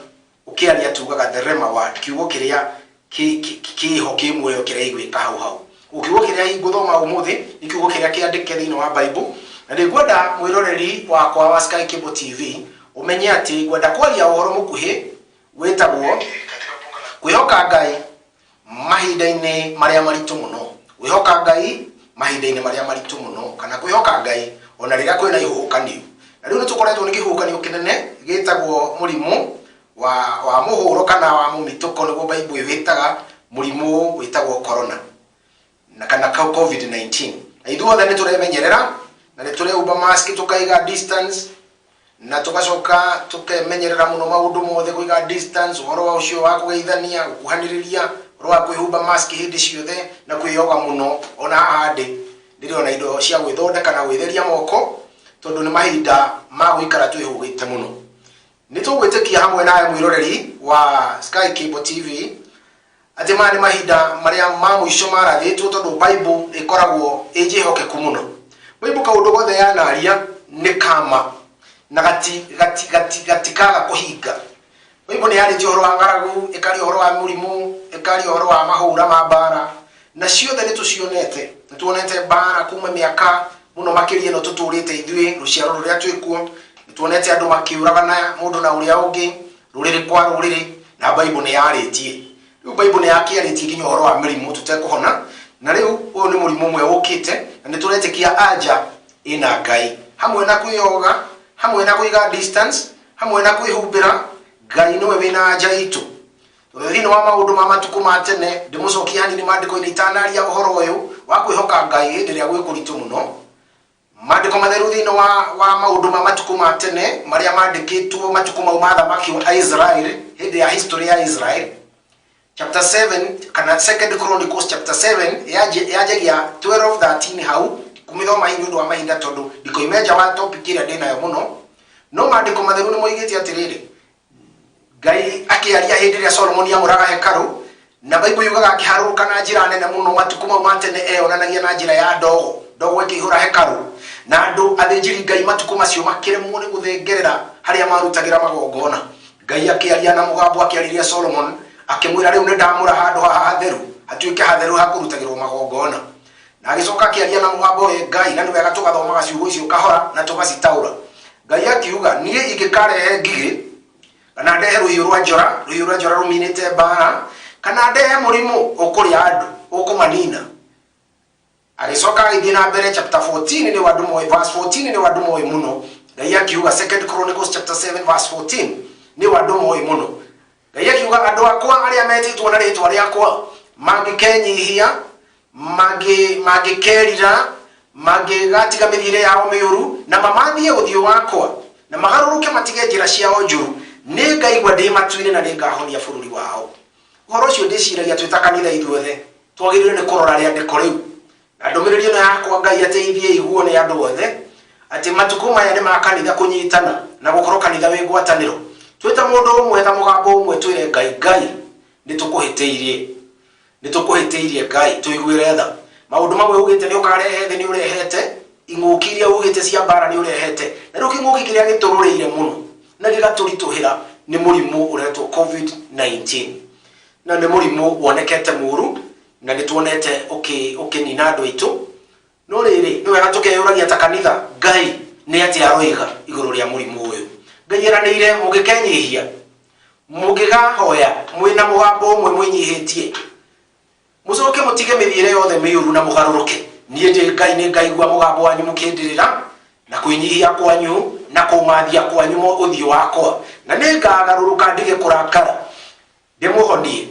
ũkĩaria tugaga the rema word, kiugo kĩrĩa kĩho kĩ muoyo kĩraiguĩka hau hau. Kiugo kĩrĩa ngũthoma ũmũthĩ nĩ kiugo kĩrĩa kĩandĩke thĩinĩ wa Bible na nĩngwenda mwĩroreri wakwa wa Sky Cable TV ũmenye atĩ ngwenda kwaria ũhoro mũkuhĩ wĩtagwo kwĩhoka Ngai mahinda-inĩ marĩa maritũ mũno. Kwĩhoka Ngai mahinda-inĩ marĩa maritũ mũno kana kwĩhoka Ngai ona rĩrĩa kwĩna ihuhũkanio. Na rĩu nĩtũkoretwo nĩ kĩhuhũkanio kĩnene gĩtagwo mũrimũ wa mũhũro kana wa mũmitũko nĩguo Bible ĩwĩtaga mũrimũ wĩtagwo corona. Na kana COVID-19. Na ithuothe nĩ tũremenyerera na nĩ tũrehumba mask, tũkaiga distance, na tũgacoka tũkemenyerera mũno maũndũ mothe, kũiga distance, ũhoro wa ũcio wa kũgeithania, gũkuhanĩrĩria, ũhoro wa kwĩhumba mask hĩndĩ ciothe na kwĩyoga mũno. Ona haha ndĩ ndĩrĩ ona indo cia gwĩthondeka na gwĩtheria moko, tondũ nĩ mahinda ma gũikara twĩhũgĩte mũno. Nĩ tũgwĩtĩkia hamwe nawe mwĩroreri wa Sky Cable TV atĩ maya nĩ mahinda marĩa ma mũico marathĩtwo, tondũ Bible ĩkoragwo ĩ njĩhokeku mũno. Bible kaũndũ gothe yanaria nĩ kama na gati gati gati gatikaga kũhinga. Bible nĩ yarĩtie ũhoro wa ng'aragu, ĩkaria ũhoro wa mũrimũ, ĩkaria ũhoro wa mahũra ma mbara, na ciothe nĩ tũcionete. Nĩ tuonete mbara kuma mĩaka mũno makĩria ĩno tũtũrĩte ithuĩ rũciaro rũrĩa twĩkuo. Nĩ tuonete andũ makĩũragana mũndũ na ũrĩa ũngĩ, rũrĩrĩ kwa rũrĩrĩ, na Bible nĩ yarĩtie. Rĩu Bible nĩ yakĩarĩtie nginya ũhoro wa mĩrimũ tũtekũhona, na rĩu ũyũ nĩ mũrimũ ũmwe ũkĩte, na nĩ tũretĩkia anja ĩna Ngai, hamwe na kwĩyoga, hamwe na kũiga distance, hamwe na kwĩhumbĩra. Ngai nĩwe wĩna anja itũ, tondũ thĩinĩ wa maũndũ ma matukũ ma tene, ndĩmũcokia hanini maandĩko-inĩ itanaria ũhoro ũyũ wa kwĩhoka Ngai hĩndĩ ĩrĩa gwĩ kũritũ mũno. Maandĩko matheru thĩinĩ wa maũndũ ma matukũ ma tene marĩa mandĩkĩtwo matukũ mau ma athamaki a Israel, hĩndĩ ya history ya Israel, chapter 7 kana Second Chronicles chapter 7, yanjagia 12 13 hau. Kumithoma hihi nĩ ũndũ wa mahinda, tondũ ndikoime nja wa topic ĩrĩa ndĩnayo mũno. No maandĩko matheru nĩ moigĩte atĩrĩrĩ, Ngai akĩaria hĩndĩ ĩrĩa Solomoni amũraga hekarũ, na Bible yugaga akĩharũrũka na njĩra nene mũno. Matukũ mau ma tene eyonanagia na njĩra ya ndogo, ndogo ĩkĩihũra hekarũ, na andũ athĩnjĩri Ngai matukũ macio makĩremwo nĩ gũthengerera harĩa marutagĩra magongona. Ngai akĩaria na mũgambo, akĩarĩria Solomon, akĩmwĩra, rĩu nĩ ndamũra handũ haha hatheru hatuĩke hatheru ha kũrutagĩrwo magongona. Na agĩcoka akĩaria na mũgambo we Ngai, na nĩ wega tũgathomaga ciugo icio kahora na tũgacitaũra. Ngai akiuga, niĩ ingĩkarehe ngigĩ, kana ndehe rũhiũ rwa njora, rũhiũ rwa njora rũminĩte mbara, kana ndehe mũrimũ ũkũrĩa andũ, ũkũmanina. Agĩcoka agĩthiĩ na mbere, chapter 14 nĩ wandũ moĩ, verse 14 nĩ wandũ moĩ mũno. Ngai akiuga, Second Chronicles chapter 7 verse 14 nĩ wandũ moĩ mũno. Ngai akiuga, andũ akwa arĩa metĩtwo na rĩtwa rĩakwa mangĩkenyihia, mangĩkerira, mangĩgatiga mĩthiĩre yao mĩũru, na mamathie ũthiũ wakwa, na magarũrũke matige njĩra ciao njũru, nĩ ngaigua ndĩ matu-inĩ na nĩ ngahonia bũrũri wao. Ũhoro ũcio ndĩciragia twĩ ta kanitha ithuothe twagĩrĩirwo nĩ kũrora rĩandĩko rĩu, na ndũmĩrĩri ĩno yakwa Ngai ateithie iguo nĩ andũ othe, atĩ matukũ maya nĩ ma kanitha kũnyitana na gũkorwo kanitha wĩ ngwatanĩro. Twĩ ta mũndũ ũmwe, ta mũgambo ũmwe, twĩre Ngai, Ngai nĩ tũkũhĩtĩirie, nĩ tũkũhĩtĩirie, Ngai tũiguĩre tha. Maũndũ mamwe ugĩte nĩ ũkarehe thĩ nĩ ũrehete, ing'ũki iria ugĩte cia mbara nĩ ũrehete, na rĩu kĩng'ũki kĩrĩa gĩtũrũrĩire mũno na gĩgatũritũhĩra nĩ mũrimũ ũretwo COVID-19, na nĩ mũrimũ wonekete mũru na nĩ tuonete ũkĩnina andũ aitũ. No rĩrĩ, nĩ wega tũkeyũragia ta kanitha, Ngai nĩ atĩa aroiga igũrũ rĩa mũrimũ ũyũ? Ngai eranĩire, mũngĩkenyihia, mũngĩgahoya mwĩna mũgambo ũmwe, mwĩnyihĩtie, mũcoke mũtige mĩthiĩre yothe mĩũru na mũgarũrũke, niĩ ndĩ Ngai nĩ ngaigua mũgambo wanyu mũkĩndĩrĩra na kwĩnyihia kwanyu na kũmathia kwanyu ũthiũ wakwa, na nĩ ngagarũrũka ndige kũrakara, ndĩmũhonie,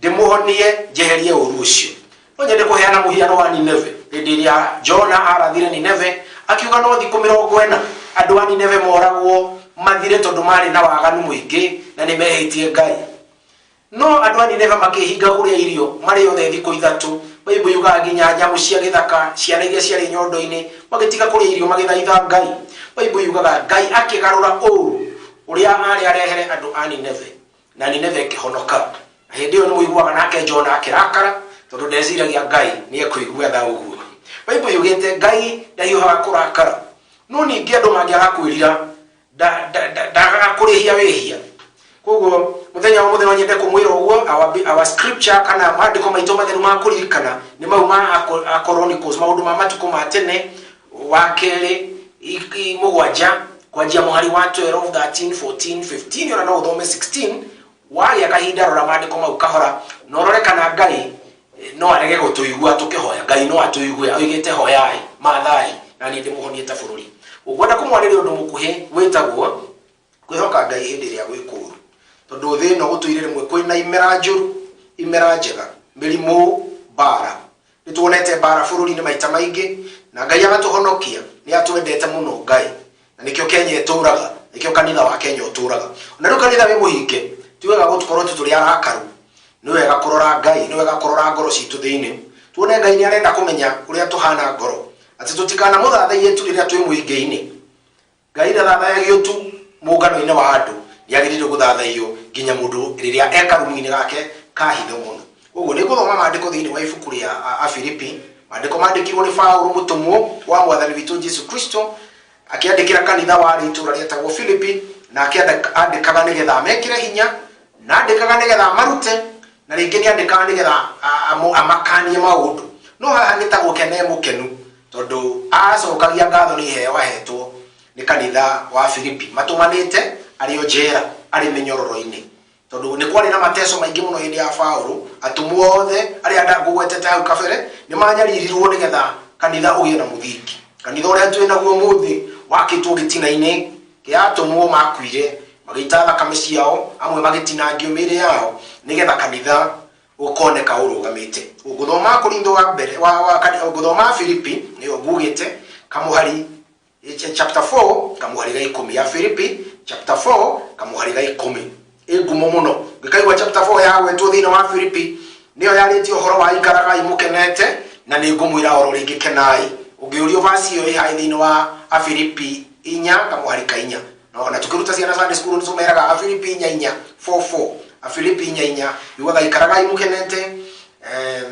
ndĩmũhonie, njeherie ũru ũcio. No nyende kũheana mũhiano wa Nineve. Hĩndĩ ĩrĩa Jona arathire Nineve, akiuga no thikũ 40 andũ a Nineve moragwo mathire, tondũ marĩ na waganu mũingĩ na nĩ mehĩtie Ngai. No andũ a Nineve makĩhinga kũrĩa irio marĩ othe thikũ 3. Bible yugaga nginya nyamũ cia gĩthaka, ciana iria ciarĩ nyondo-inĩ, magĩtiga kũrĩa irio, magĩthaitha Ngai. Bible yugaga Ngai akĩgarũra ũru ũrĩa arĩ arehere andũ a Nineve, na Nineve ĩkĩhonoka. Na hĩndĩ ĩyo nĩ mũiguaga nake Jona akĩrakara, tondũ ndeciragia Ngai nĩ ekũigua tha ũguo. Bible yugĩte Ngai ndahiũhaga kũrakara, no ningĩ andũ mangĩaga kwĩrira ndagaga kũrĩhia wĩhia. Koguo mũthenya wa mũthenya nyende kũmwĩra ũguo, our scripture kana maandĩko maitũ matheru ma kũririkana nĩ mau ma Chronicles, maũndũ ma matukũ ma tene wa kerĩ 7, kwanjia mũhari wa 12 13 14 15, ona no ũthome 16. Wagĩa kahinda, rora maandĩko mau kahora na ũrore kana Ngai no arege gũtũigua tũkĩhoya. Ngai no atũigue, oigĩte, hoyai, mathai, na niĩ ndĩmũhonie ta bũrũri. Ũngwenda kũmwarĩria ũndũ mũkuhĩ wĩtagwo kwĩhoka Ngai hĩndĩ ĩrĩa gwĩ kũũru, tondũ thĩ ĩno gũtũire rĩmwe kwĩna imera njũru, imera njega, mĩrimũ, mbara. Nĩ tuonete mbara bũrũri-inĩ maita maingĩ na Ngai agatũhonokia. Nĩ atwendete mũno Ngai, na nĩkĩo Kenya ĩtũraga, nĩkĩo kanitha wa Kenya ũtũraga. Na rĩu kanitha wĩ mũhinge, ti wega gũkorwo tu tũrĩ arakaru, nĩ wega kũrora Ngai, nĩ wega kũrora ngoro citũ thĩinĩ, tuone Ngai nĩ arenda kũmenya ũrĩa tũhana ngoro, atĩ tũtikanamũthathaiye tu rĩrĩa twĩ mũingĩ-inĩ. Ngai ndathathayagio tu mũngano-inĩ wa andũ, nĩ agĩrĩire gũthathaiyo nginya mũndũ rĩrĩa e karumu-inĩ gake ka hitho mũno. Koguo nĩ ngũthoma maandĩko thĩinĩ wa ibuku rĩa Afilipi, maandĩko mandĩkirwo nĩ Paũlũ mũtũmwo wa Mwathani witũ Jesu Kristo, akĩandĩkĩra kanitha warĩ itũũra rĩetagwo Filipi, na akĩandĩkaga nĩgetha amekĩre hinya, na andĩkaga nĩgetha amarute, na rĩngĩ nĩ andĩkaga nĩgetha amakanie maũndũ. No haha nĩ ta gũkena e mũkenu, tondũ acokagia ngatho nĩ iheo ahetwo nĩ kanitha wa Filipi, matũmanĩte arĩ o njera, arĩ mĩnyororo-inĩ. Tondũ nĩ kwarĩ na mateso maingĩ mũno hĩndĩ ya Paũlũ, atũmwo othe arĩa ndagũgwetete hau kabere nĩ manyaririrwo nĩgetha kanitha ũgĩe na mũthingi. Kanitha ũrĩa twĩ naguo ũmũthĩ wakĩtwo gĩtina-inĩ kĩa atũmwo makuire, magĩita thakame ciao, amwe magĩtinangio mĩĩrĩ yao nĩgetha kanitha ũkoneka ũrũgamĩte. Ngũthoma Korintho wa mbere, wa, wa, ngũthoma Filipi, nĩyo ngugĩte, kamũhari chapter 4 kamũhari ga 10 ya Filipi chapter 4 kamũhari ga 10. Ĩ ngumo mũno. Ngĩkaigua chapter 4 yagwetwo thĩinĩ wa Filipi, nĩyo yarĩtie ũhoro wa ikaragai mũkenete, na nĩ ngũmwĩra oro rĩngĩ kenai. Ũngĩũrio verse ĩyo ĩ haĩ thĩinĩ wa Afilipi 4 kamũhari ka 4. No ona tukĩruta ciana Sunday school nĩ tũmeraga Afilipi inya inya, four four. Afilipi inya inya yugaga ikaragai mũkenete,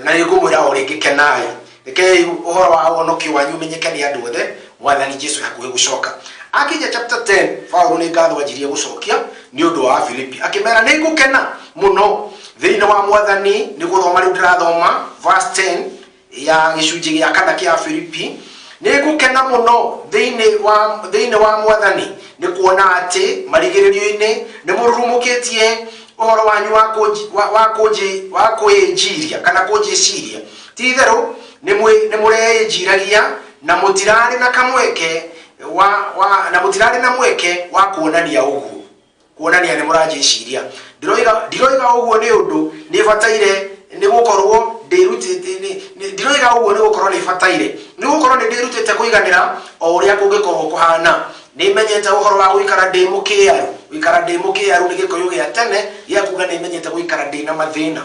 na nĩ ngũmwĩra o rĩngĩ kenai. Rekei ũhoro wa ũhonokio wanyu ũmenyeke nĩ andũ othe, Mwathani Jesu hakuhĩ gũcoka. Akinya chapter 10, Paũlũ nĩ ngatho anjirie gũcokia nĩ ũndũ wa Filipi, akĩmera nĩ ngũkena mũno thĩinĩ wa Mwathani. Nĩ gũthoma rĩu ndĩrathoma verse 10 ya gĩcunjĩ gĩa kana kĩa Filipi. Nĩ ngũkena mũno thĩinĩ wa Mwathani nĩ kuona atĩ marigĩrĩrio-inĩ nĩ mũrurumũkĩtie ũhoro wanyu wa kwĩnjiria kana kũnjĩciria. Ti itherũ nĩ mũreĩnjiragia na mũtirarĩ na kamweke wa, wa, na mũtirarĩ na mweke wa kuonania ũguo, kuonania nĩ mũranjĩciria. Ndiroiga ũguo nĩ ũndũ nĩ bataire nĩ gũkorwo ndĩrutĩte, ndiroiga ũguo nĩ gũkorwo nĩ bataire, nĩ gũkorwo nĩ ndĩrutĩte kũiganĩra o ũrĩa kũngĩkorwo kũhana. Nĩ menyete ũhoro wa gũikara ndĩ mũkĩaru. Gũikara ndĩ mũkĩaru nĩ gĩkũyũ gĩa tene gĩa kuga nĩ menyete gũikara ndĩ na mathĩna,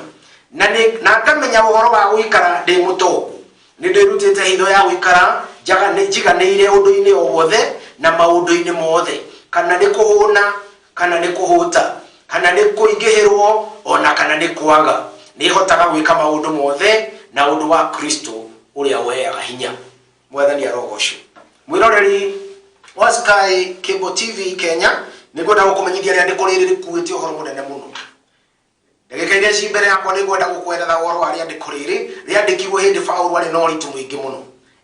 na ngamenya ũhoro wa gũikara ndĩ mũtongu. Nĩ ndĩrutĩte hitho ya gũikara njiganĩire ũndũ-inĩ o wothe na maũndũ-inĩ mothe, kana nĩ kũhũna, kana nĩ kũhũta, kana nĩ kũingĩhĩrwo, ona kana nĩ kwaga. Nĩ hotaga gwĩka maũndũ mothe na ũndũ wa Kristo ũrĩa ũheaga hinya. Mwathani arogocwo. Mwĩroreri wa Sky Cable TV Kenya, nĩ ngwenda gũkũmenyithia rĩandĩko rĩrĩ rĩkuĩte ũhoro mũnene mũno. Ndagĩka iria ci mbere yakwa nĩ ngwenda gũkweretha ũhoro wa rĩandĩko rĩrĩ rĩandĩkirwo hĩndĩ Paũlũ arĩ na ũritũ mũingĩ mũno,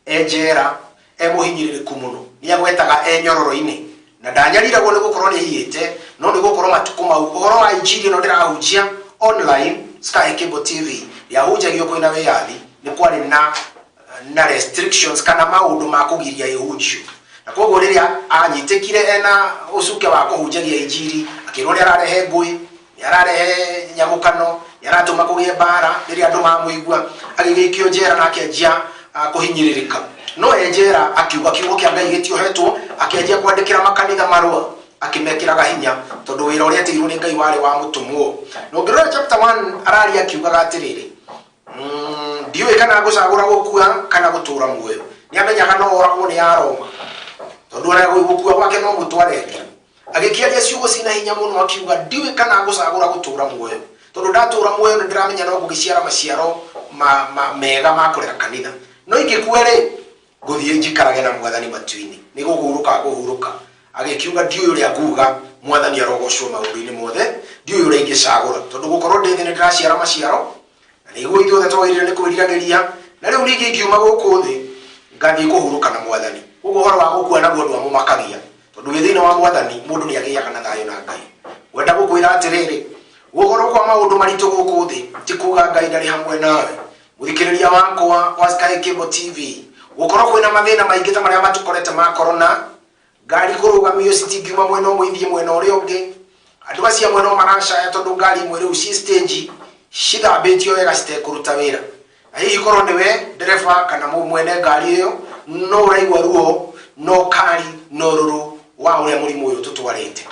e njera, e mũhinyĩrĩrĩku mũno, nĩ agwetaga e nyororo-inĩ, na ndanyariragwo nĩ gũkorwo nĩ aiyĩte, no nĩ gũkorwo matukũ mau ũhoro wa injiri ĩno ndĩrahunjia online Sky Cable TV rĩahunjagio kwĩna wĩyathi, nĩ kwarĩ na restrictions kana maũndũ ma kũgiria ihunjio. Na koguo rĩrĩa anyitĩkire ena ũcuke wa kũhunjagia injiri, akĩrwo nĩ ararehe ngũĩ, nĩ ararehe nyamũkano, nĩ aratũma kũgĩe mbara. Rĩrĩa andũ mamũigua agĩgĩikio njera na akĩanjia kũhinyĩrĩrĩka. No e njera akiuga kiugo kĩa Ngai gĩtiohetwo, akĩanjia kwandĩkĩra makanitha marũa akĩmekĩraga hinya, tondũ wĩra ũrĩa etĩirwo nĩ Ngai warĩ wa mũtũmwo. Na ũngĩrora chapter 1 araria akiugaga atĩrĩrĩ, ndiũĩ kana ngũcagũra gũkua kana gũtũra muoyo. Nĩ amenyaga no oragwo nĩ Aroma, tondũ ona gũkua gwake no mũtware ngira. Agĩkĩaria ciugo cina hinya mũno akiuga ndiũĩ kana ngũcagũra gũtũra muoyo, tondũ ndatũra muoyo nĩ ndĩramenya no ngũgĩciara maciaro mega ma kũrera kanitha, no ingĩkua rĩ ngũthiĩ njikarage na Mwathani matu-inĩ, nĩ gũhurũka ngũhurũka. Agĩkiuga ndiũĩ ũrĩa nguga, Mwathani arogocwo maũndũ-inĩ mothe, ndiũĩ ũrĩa ingĩcagũra, tondũ gũkorwo ndĩ thĩ nĩ ndĩraciara maciaro, na nĩguo ithuothe twagĩrĩire nĩ kwĩriragĩria. Na rĩu ningĩ ingiuma gũkũ thĩ ngathiĩ kũhurũka na Mwathani. Koguo ũhoro wa gũkua naguo ndwamũmakagia, tondũ wĩ thĩinĩ wa Mwathani mũndũ nĩ agĩaga na thayũ na Ngai. Ngwenda gũkwĩra atĩrĩrĩ, gũkorwo kwa maũndũ maritũ gũkũ thĩ ti kuga Ngai ndarĩ hamwe nawe. Mũthikĩrĩria wakwa wa Sky Cable TV, gũkorwo kwĩna mathĩna maingĩ ta marĩa matũkorete ma corona, ngari kũrũgamio citingiuma mwena ũmwe ithiĩ mwena ũrĩa ũngĩ, andũ acio amwe no maracaya tondũ ngari imwe rĩu ci stage cithambĩtio wega citekũruta wĩra. Na hihi korwo nĩwe ndereba kana mwene ngari ĩyo, no ũraigua ruo, no kari, no rũrũ wa ũrĩa mũrimũ ũyũ tũtwarĩte.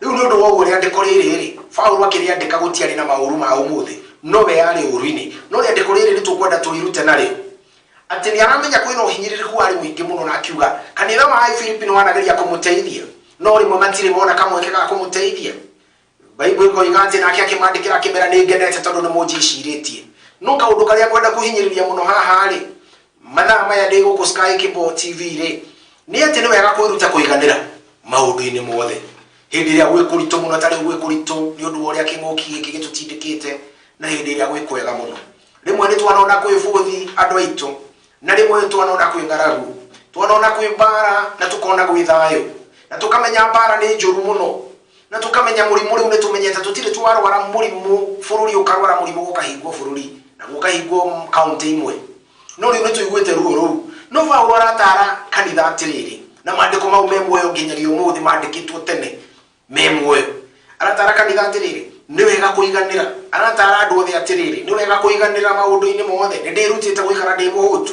Rĩu nĩ ũndũ wa ũguo rĩandĩko rĩrĩ rĩ, Paũlũ akĩrĩandĩka gũtiarĩ na maũru ma ũmũthĩ, no we arĩ ũru-inĩ. No rĩandĩko rĩrĩ nĩ tũkwenda tũrĩrute narĩo atĩ nĩ aramenya kwĩna ũhinyĩrĩrĩku warĩ mũingĩ mũno, na akiuga kanitha wa Filipi nĩ wanageria kũmũteithia, no rĩmwe matirĩ mona kamweke ga kũmũteithia. Bible ĩkoiga atĩ nake akĩmandĩkĩra akĩmera nĩ ngenete tondũ nĩ mũnjĩcirĩtie. No kaũndũ karĩa ngwenda kũhinyĩrĩria mũno haha rĩ, mathaa maya ndĩ gũkũ Sky Kimbo TV rĩ, nĩ atĩ nĩ wega kwĩruta kũiganĩra maũndũ-inĩ mothe. Hĩndĩ ĩrĩa gwĩ kũritũ mũno, ta rĩu gwĩ kũritũ nĩ ũndũ wa ũrĩa kĩng'ũki gĩkĩ gĩtũtindĩkĩte, na hĩndĩ ĩrĩa gwĩ kwega mũno. Rĩmwe nĩ twanona kwĩ bũthi andũ aitũ, na rĩmwe nĩ twanona kwĩ ng'aragu, twanona kwĩ mbara na tũkona gwĩ thayũ, na tũkamenya mbara nĩ njũru mũno, na tũkamenya mũrimũ rĩu nĩ tũmenyete tũtirĩ twarwara mũrimũ bũrũri ũkarwara mũrimũ gũkahingwo bũrũri na gũkahingwo kaunti imwe, no rĩu nĩ tũiguĩte ruo rũu. No Paũlũ aratara kanitha atĩrĩrĩ, na maandĩko mau me muoyo nginyagia ũmũthĩ, mandĩkĩtwo tene me muoyo. Aratara kanitha atĩrĩrĩ, nĩ wega kũiganĩra. Aratara andũ othe atĩrĩrĩ, nĩ wega kũiganĩra maũndũ-inĩ mothe. Nĩ ndĩrutĩte gũikara ndĩ mũhũtu,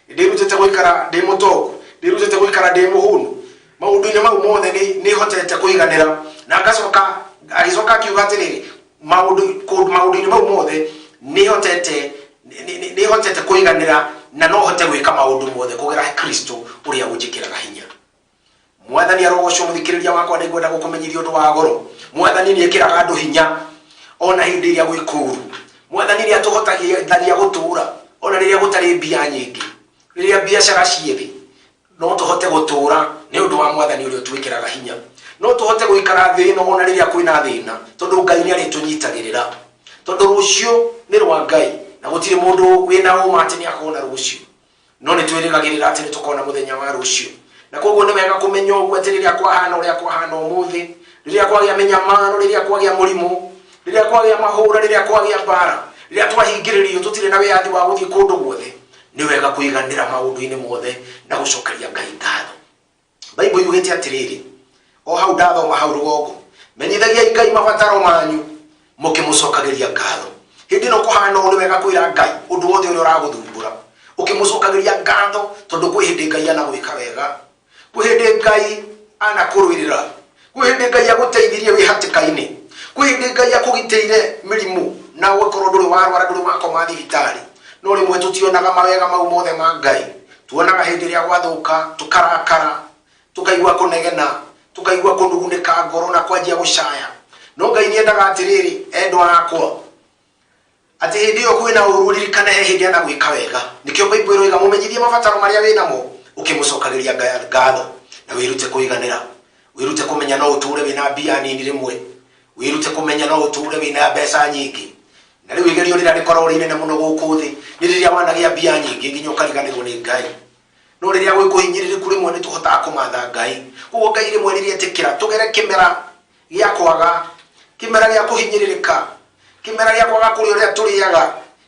nĩ ndĩrutĩte gũikara ndĩ mũtongu, ndĩrutĩte gũikara ndĩ mũhũnu. Maũndũ-inĩ mau mothe nĩ hotete kũiganĩra. Na ngacoka agĩcoka akiuga atĩrĩrĩ, maũndũ-inĩ mau mothe nĩ hotete kũiganĩra, na no hote gwĩka maũndũ mothe kũgerera Kristo ũrĩa ũnjĩkĩraga hinya. Mwathani arogocwo. Mũthikĩrĩria wakwa, nĩ ngwenda gũkũmenyithia ũndũ wa goro. Mwathani nĩ ekĩraga andũ hinya ona hĩndĩ ĩrĩa gwĩ kũũru. Mwathani nĩ atũhotagithia gũtũũra ona rĩrĩa gũtarĩ mbia nyingĩ, rĩrĩa biacara ciĩ thĩ, no tũhote gũtũũra nĩ ũndũ wa Mwathani ũrĩa ũtwĩkĩraga hinya. No tũhote gũikara thĩ ĩno ona rĩrĩa kwĩna thĩna, tondũ Ngai nĩ arĩtũnyitagĩrĩra, tondũ rũciũ nĩ rwa Ngai na gũtirĩ mũndũ wĩna ũma atĩ nĩ akona rũciũ, no nĩ twĩrĩgagĩrĩra atĩ nĩ tũkona mũthenya wa rũciũ. Na koguo nĩ wega kũmenya ũguo atĩ rĩrĩa kwahana ũrĩa kwahana ũmũthĩ, rĩrĩa kwagĩa mĩnyamaro, rĩrĩa kwagĩa mũrimũ, rĩrĩa kwagĩa mahũra, rĩrĩa kwagĩa mbara, rĩrĩa twahingĩrĩrio tũtirĩ na wĩyathi wa gũthiĩ kũndũ guothe, nĩ wega kũiganĩra maũndũ-inĩ mothe na gũcokeria Ngai ngatho. Bible yugĩte atĩrĩrĩ, o hau ndathoma hau rũgongo, menyithagiai Ngai mabataro manyu mũkĩmũcokagĩria ngatho. Hĩndĩ ĩno kũhana ũũ, nĩ wega kwĩra Ngai ũndũ wothe ũrĩa ũragũthumbũra, ũkĩmũcokagĩria ngatho, tondũ kwĩ hĩndĩ Ngai anagwĩka wega, kwĩ hĩndĩ Ngai anakũrũĩrĩra, kwĩ hĩndĩ Ngai agũteithirie wĩ hatĩka-inĩ, kwĩ hĩndĩ Ngai akũgitĩire mĩrimũ na ũgakorwo ndũrĩ warwara, ndũrĩ wakoma thibitarĩ. No rĩmwe tũtionaga mawega mau mothe ma Ngai, tuonaga hĩndĩ ĩrĩa gwathũka, tũkarakara, tũkaigua kũnegena, tũkaigua kũnugunĩka ngoro na kwanjia gũcaya. No Ngai nĩendaga atĩrĩrĩ, endwa akwa, atĩ hĩndĩ ĩyo kwĩna ũru ũririkane he hĩndĩ anagwĩka wega. Nĩkĩo Bible ĩroiga mũmenyithie mabataro marĩa wĩnamo ũkĩmũcokagĩria ngatho, na wĩrute kũiganĩra, wĩrute kũmenya no ũtũre wĩna mbia nini rĩmwe, wĩrute kũmenya no ũtũre wĩna mbeca nyingĩ. Na rĩu igerio rĩrĩa rĩkoragwo rĩ inene mũno gũkũ thĩ nĩ rĩrĩa wanagĩa mbia nyingĩ nginya ũkariganĩrwo nĩ Ngai. No rĩrĩa gwĩ kũhinyĩrĩrĩku rĩmwe nĩ tũhotaga kũmatha Ngai. Koguo Ngai rĩmwe rĩrĩa etĩkĩra tũgere kĩmera gĩa kwaga, kĩmera gĩa kũhinyĩrĩrĩka, kĩmera gĩa kwaga kũrĩa ũrĩa tũrĩaga,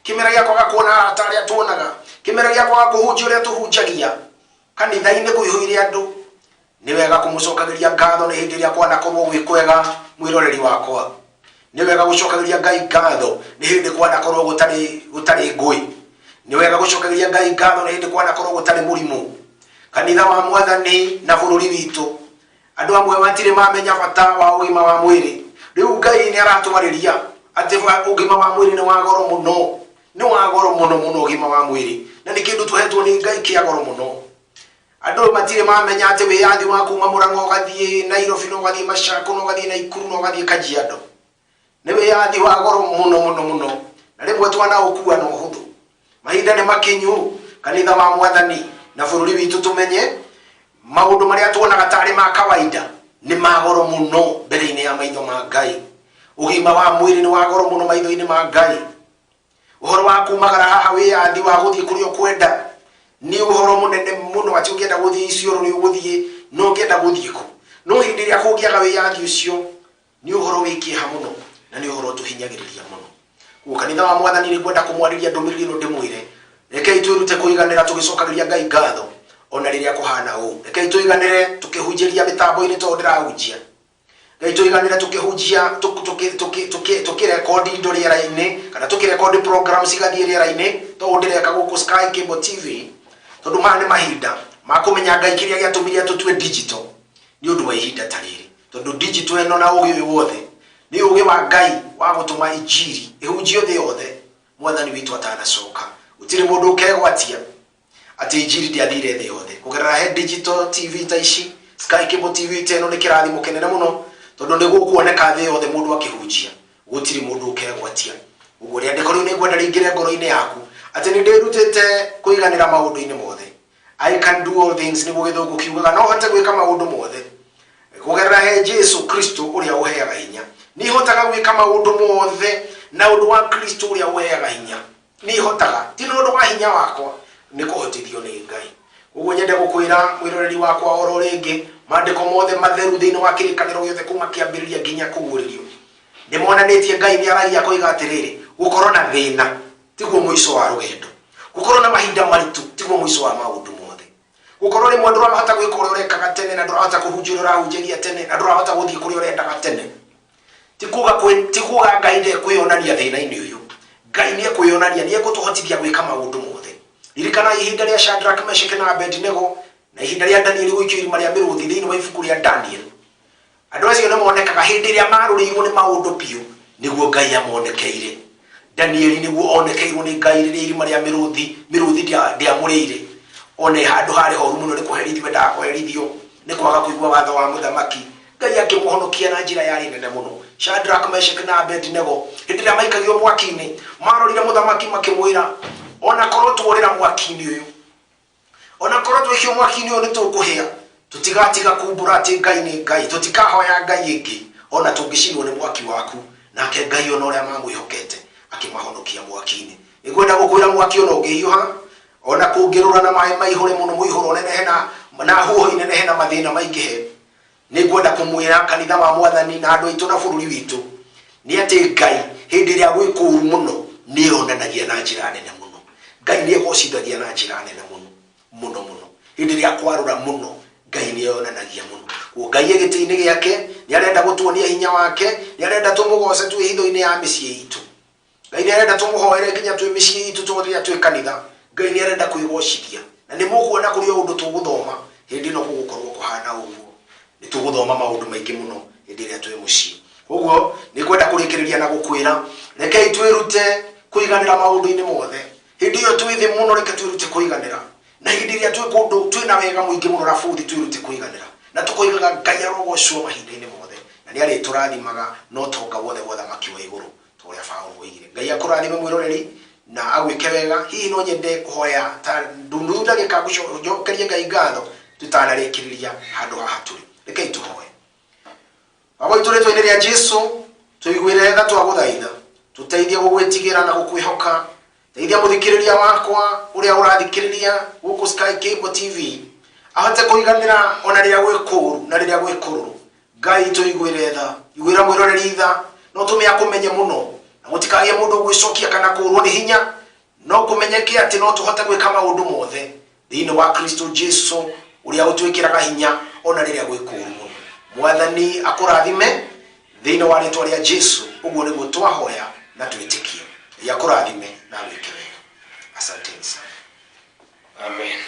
kĩmera gĩa kwaga kuona arata arĩa tuonaga, kĩmera gĩa kwaga kũhunjia ũrĩa tũhunjagia, kanitha-inĩ kũihũire andũ, nĩ wega kũmũcokagĩria ngatho nĩ hĩndĩ ĩrĩa kwanakorwo gwĩ kwega. Mwĩroreri wakwa, nĩ wega gũcokagĩria Ngai ngatho nĩ hĩndĩ kwanakorwo gũtarĩ ngũĩ. Nĩ wega gũcokagĩria Ngai ngatho nĩ hĩndĩ kwanakorwo gũtarĩ mũrimũ. Kanitha wa Mwathani na bũrũri witũ, andũ amwe matirĩ mamenya bata wa ũgima wa mwĩrĩ. Rĩu Ngai nĩ aratwarĩria atĩ ũgima wa mwĩrĩ nĩ wa goro mũno, nĩ wa goro mũno mũno ũgima wa mwĩrĩ, na nĩ kĩndũ tũhetwo nĩ Ngai kĩa goro mũno. Andũ matirĩ mamenya atĩ wĩyathi wa kuma Mũrang'a ũgathiĩ Nairobi, na ũgathiĩ Machakos, na ũgathiĩ Naikuru, na ũgathiĩ Kajiado nĩ wĩyathi wa goro mũno mũno mũno, na rĩmwe twanaũkua na ũhũthũ. Mahinda nĩ makinyu kanitha wa Mwathani na bũrũri witũ tũmenye maũndũ marĩa tuonaga tarĩ ma kawaida nĩ ma goro mũno mbere-inĩ ya maitho ma Ngai. Ũgima wa mwĩrĩ nĩ wa goro mũno maitho-inĩ ma Ngai. Ũhoro wa kumagara haha, wĩyathi wa gũthiĩ kũrĩa ũkwenda, nĩ ũhoro mũnene mũno, atĩ ũngĩenda gũthiĩ Isiolo nĩ ũgũthiĩ, no ũngĩenda gũthiĩ kũ. No hĩndĩ ĩrĩa kũngĩaga wĩyathi ũcio, nĩ ũhoro wĩ kĩeha mũno na nĩ ũhoro ũtũhinyagĩrĩria mũno. Koguo kanitha wa Mwathani, nĩ ngwenda kũmwarĩria ndũmĩrĩri ĩno ndĩmwĩre, rekei twĩrute kũiganĩra tũgĩcokagĩria Ngai ngatho ona rĩrĩa kũhana ũũ. Rekei tũiganĩre tũkĩhunjĩria mĩtambo-inĩ tondũ ndĩrahunjia. Ngai tũiganĩre tũkĩhunjia tũkĩrekondi indo rĩera-inĩ kana tũkĩrekondi program cigathiĩ rĩera-inĩ to ndĩreka gũkũ Sky Cable TV tondũ maya nĩ mahinda ma kũmenya Ngai kĩrĩa gĩatũmire tũtue digital nĩ ũndũ wa ihinda ta rĩrĩ tondũ digital ĩno na ũgĩ ũyũ wothe nĩ ũgĩ wa Ngai wa gũtũma injiri ĩhunjio thĩ yothe mwathani witũ atanacoka. Gũtirĩ mũndũ ũkegwatia atĩ injiri ndĩathire thĩ yothe kũgerera he digital TV ta ici. Sky Cable TV ta ĩno nĩ kĩrathimo kĩnene mũno tondũ nĩ gũkuoneka thĩ yothe mũndũ akĩhunjia gũtirĩ mũndũ ũkegwatia. Ũguo rĩandĩko rĩu nĩngwenda rĩingĩre ngoro-inĩ yaku atĩ nĩ ndĩrutĩte kũiganĩra maũndũ-inĩ mothe. I can do all things nĩguo gĩthũngũ kiugaga no hote gwĩka maũndũ mothe kũgerera he Jesu Kristo ũrĩa ũheaga hinya. Nĩhotaga gwĩka maũndũ mothe na ũndũ wa Kristo ũrĩa ũheaga hinya. Nĩhotaga ti na ũndũ wa hinya wakwa nĩ kũhotithio nĩ Ngai. Ũguo nyende gũkwĩra mwĩroreri wakwa oro rĩngĩ maandĩko mothe matheru thĩinĩ wa kĩrĩkanĩro gĩothe kuma kĩambĩrĩria nginya kũguũrĩrio nĩ monanĩtie Ngai nĩ aragia koiga atĩrĩrĩ gũkorwo na thĩna tiguo mũico wa rũgendo, gũkorwo na mahinda maritũ tiguo mũico wa maũndũ mothe, gũkorwo rĩmwe ndũrahota gwĩka ũrĩa ũrekaga tene na ndũrahota kũhunjia ũrĩa ũrahunjagia tene na ndũrahota gũthiĩ kũrĩa ũrendaga tene ti kuga Ngai ndekwĩyonania thĩna-inĩ ũyũ. Ngai nĩ ekwĩyonania nĩ egũtũhotithia gwĩka maũndũ mothe. Ririkana ihinda rĩa Shadrach, Meshach na Abednego na ihinda rĩa Daniel gũikio irima rĩa mĩrũthi thĩinĩ wa ibuku rĩa Daniel. Andũ acio nĩ monekaga hĩndĩ ĩrĩa marũrĩirwo nĩ maũndũ biũ nĩguo Ngai amonekeire. Daniel nĩguo onekeirwo nĩ Ngai rĩrĩa irima rĩa mĩrũthi ndĩamũrĩire one handũ harĩ horu mũno nĩ kũherithio endaga kũherithio nĩ kwaga kũigua watho wa mũthamaki. Ngai akĩmũhonokia na njĩra yarĩ nene mũno. Shadrach, Meshach na Abednego hĩndĩ ĩrĩa maikagio mwaki-inĩ marorire mũthamaki makĩmwĩra ona korwo tuorĩra mwaki-inĩ ũyũ ona korwo twaikio mwaki-inĩ ũyũ nĩ tũkũhĩa tũtigatiga kumbũra atĩ Ngai nĩ Ngai, tũtikahoya Ngai ĩngĩ ona tũngĩcinwo nĩ mwaki waku. Nake Ngai ona ũrĩa mamwĩhokete akĩmahonokia mwaki-inĩ. Nĩngwenda gũkwĩra mwaki ona ũngĩhiũha ona kũngĩrũra na maĩ maihũre mũno mũihũro ũnenehe na huho inenehe na mathĩna maingĩhe, nĩngwenda kũmwĩra kanitha wa mwathani na andũ aitũ na bũrũri witũ nĩ atĩ Ngai hĩndĩ ĩrĩa gwĩ kũũru mũno nĩeyonanagia na njĩra nene mũno. Ngai nĩegocithagia na njĩra nene mũno mũno mũno. Hĩndĩ ĩrĩa kwarũra mũno Ngai nĩeyonanagia mũno. Koguo Ngai e gĩtĩ-inĩ gĩake nĩarenda gũtuonia hinya wake, nĩarenda tũmũgoce twĩ hitho-inĩ ya mĩciĩ itũ. Ngai nĩarenda tũmũhoere nginya twĩ mĩciĩ itũ to rĩrĩa twĩ kanitha. Ngai nĩarenda kwĩgocithia na nĩ mũkuona kũrĩ o ũndũ tũgũthoma hĩndĩ ĩno gũgũkorwo kũhana ũguo. Nĩ tũgũthoma maũndũ maingĩ mũno hĩndĩ ĩrĩa twĩ mũciĩ. Koguo nĩngwenda kũrĩkĩrĩria na gũkwĩra rekei twĩrute kũiganĩra maũndũ-inĩ mothe. Hĩndĩ ĩyo twĩ thĩ mũno reke twĩrute kũiganĩra, na hĩndĩ ĩrĩa twĩ kũndũ twĩna wega mũingĩ mũno na bũthi twĩrute kũiganĩra na tũkoigaga Ngai arogocwo mahinda-inĩ mothe na nĩ arĩtũrathimaga na ũtonga wothe wa ũthamaki wa igũrũ ta ũrĩa Paũlũ oigire. Ngai akũrathime mwĩroreri na agwĩke wega. Hihi no nyende kũhoya ta ndundu ndagĩka ngũcokerie Ngai ngatho tũtanarĩkĩrĩria handũ haha tũrĩ. Rekei tũhoe. Baba witũ rĩtwa-inĩ rĩa Jesu tũiguĩre tha twagũthaitha tũteithie gũgwĩtigĩra na gũkwĩhoka. Teithia mũthikĩrĩria wakwa ũrĩa ũrathikĩrĩria gũkũ Sky Cable TV ahote kũiganĩra ona rĩrĩa gwĩ kũũru na rĩrĩa gwĩ kũrũrũ. Ngai tũiguĩre tha, iguĩra mwĩroreri tha no tũme akũmenye mũno na gũtikagĩe mũndũ ũgwĩcokia kana kũũrwo nĩ hinya, no kũmenyeke atĩ no tũhote gwĩka maũndũ mothe thĩinĩ wa Kristo Jesu ũrĩa ũtwĩkĩraga hinya ona rĩrĩa gwĩ kũũru mũno. Mwathani akũrathime thĩinĩ wa rĩtwa rĩa Jesu. Ũguo nĩguo twahoya na twĩtĩkie. Ngai akũrathime na agwĩke wega. Asanteni sana. Amen.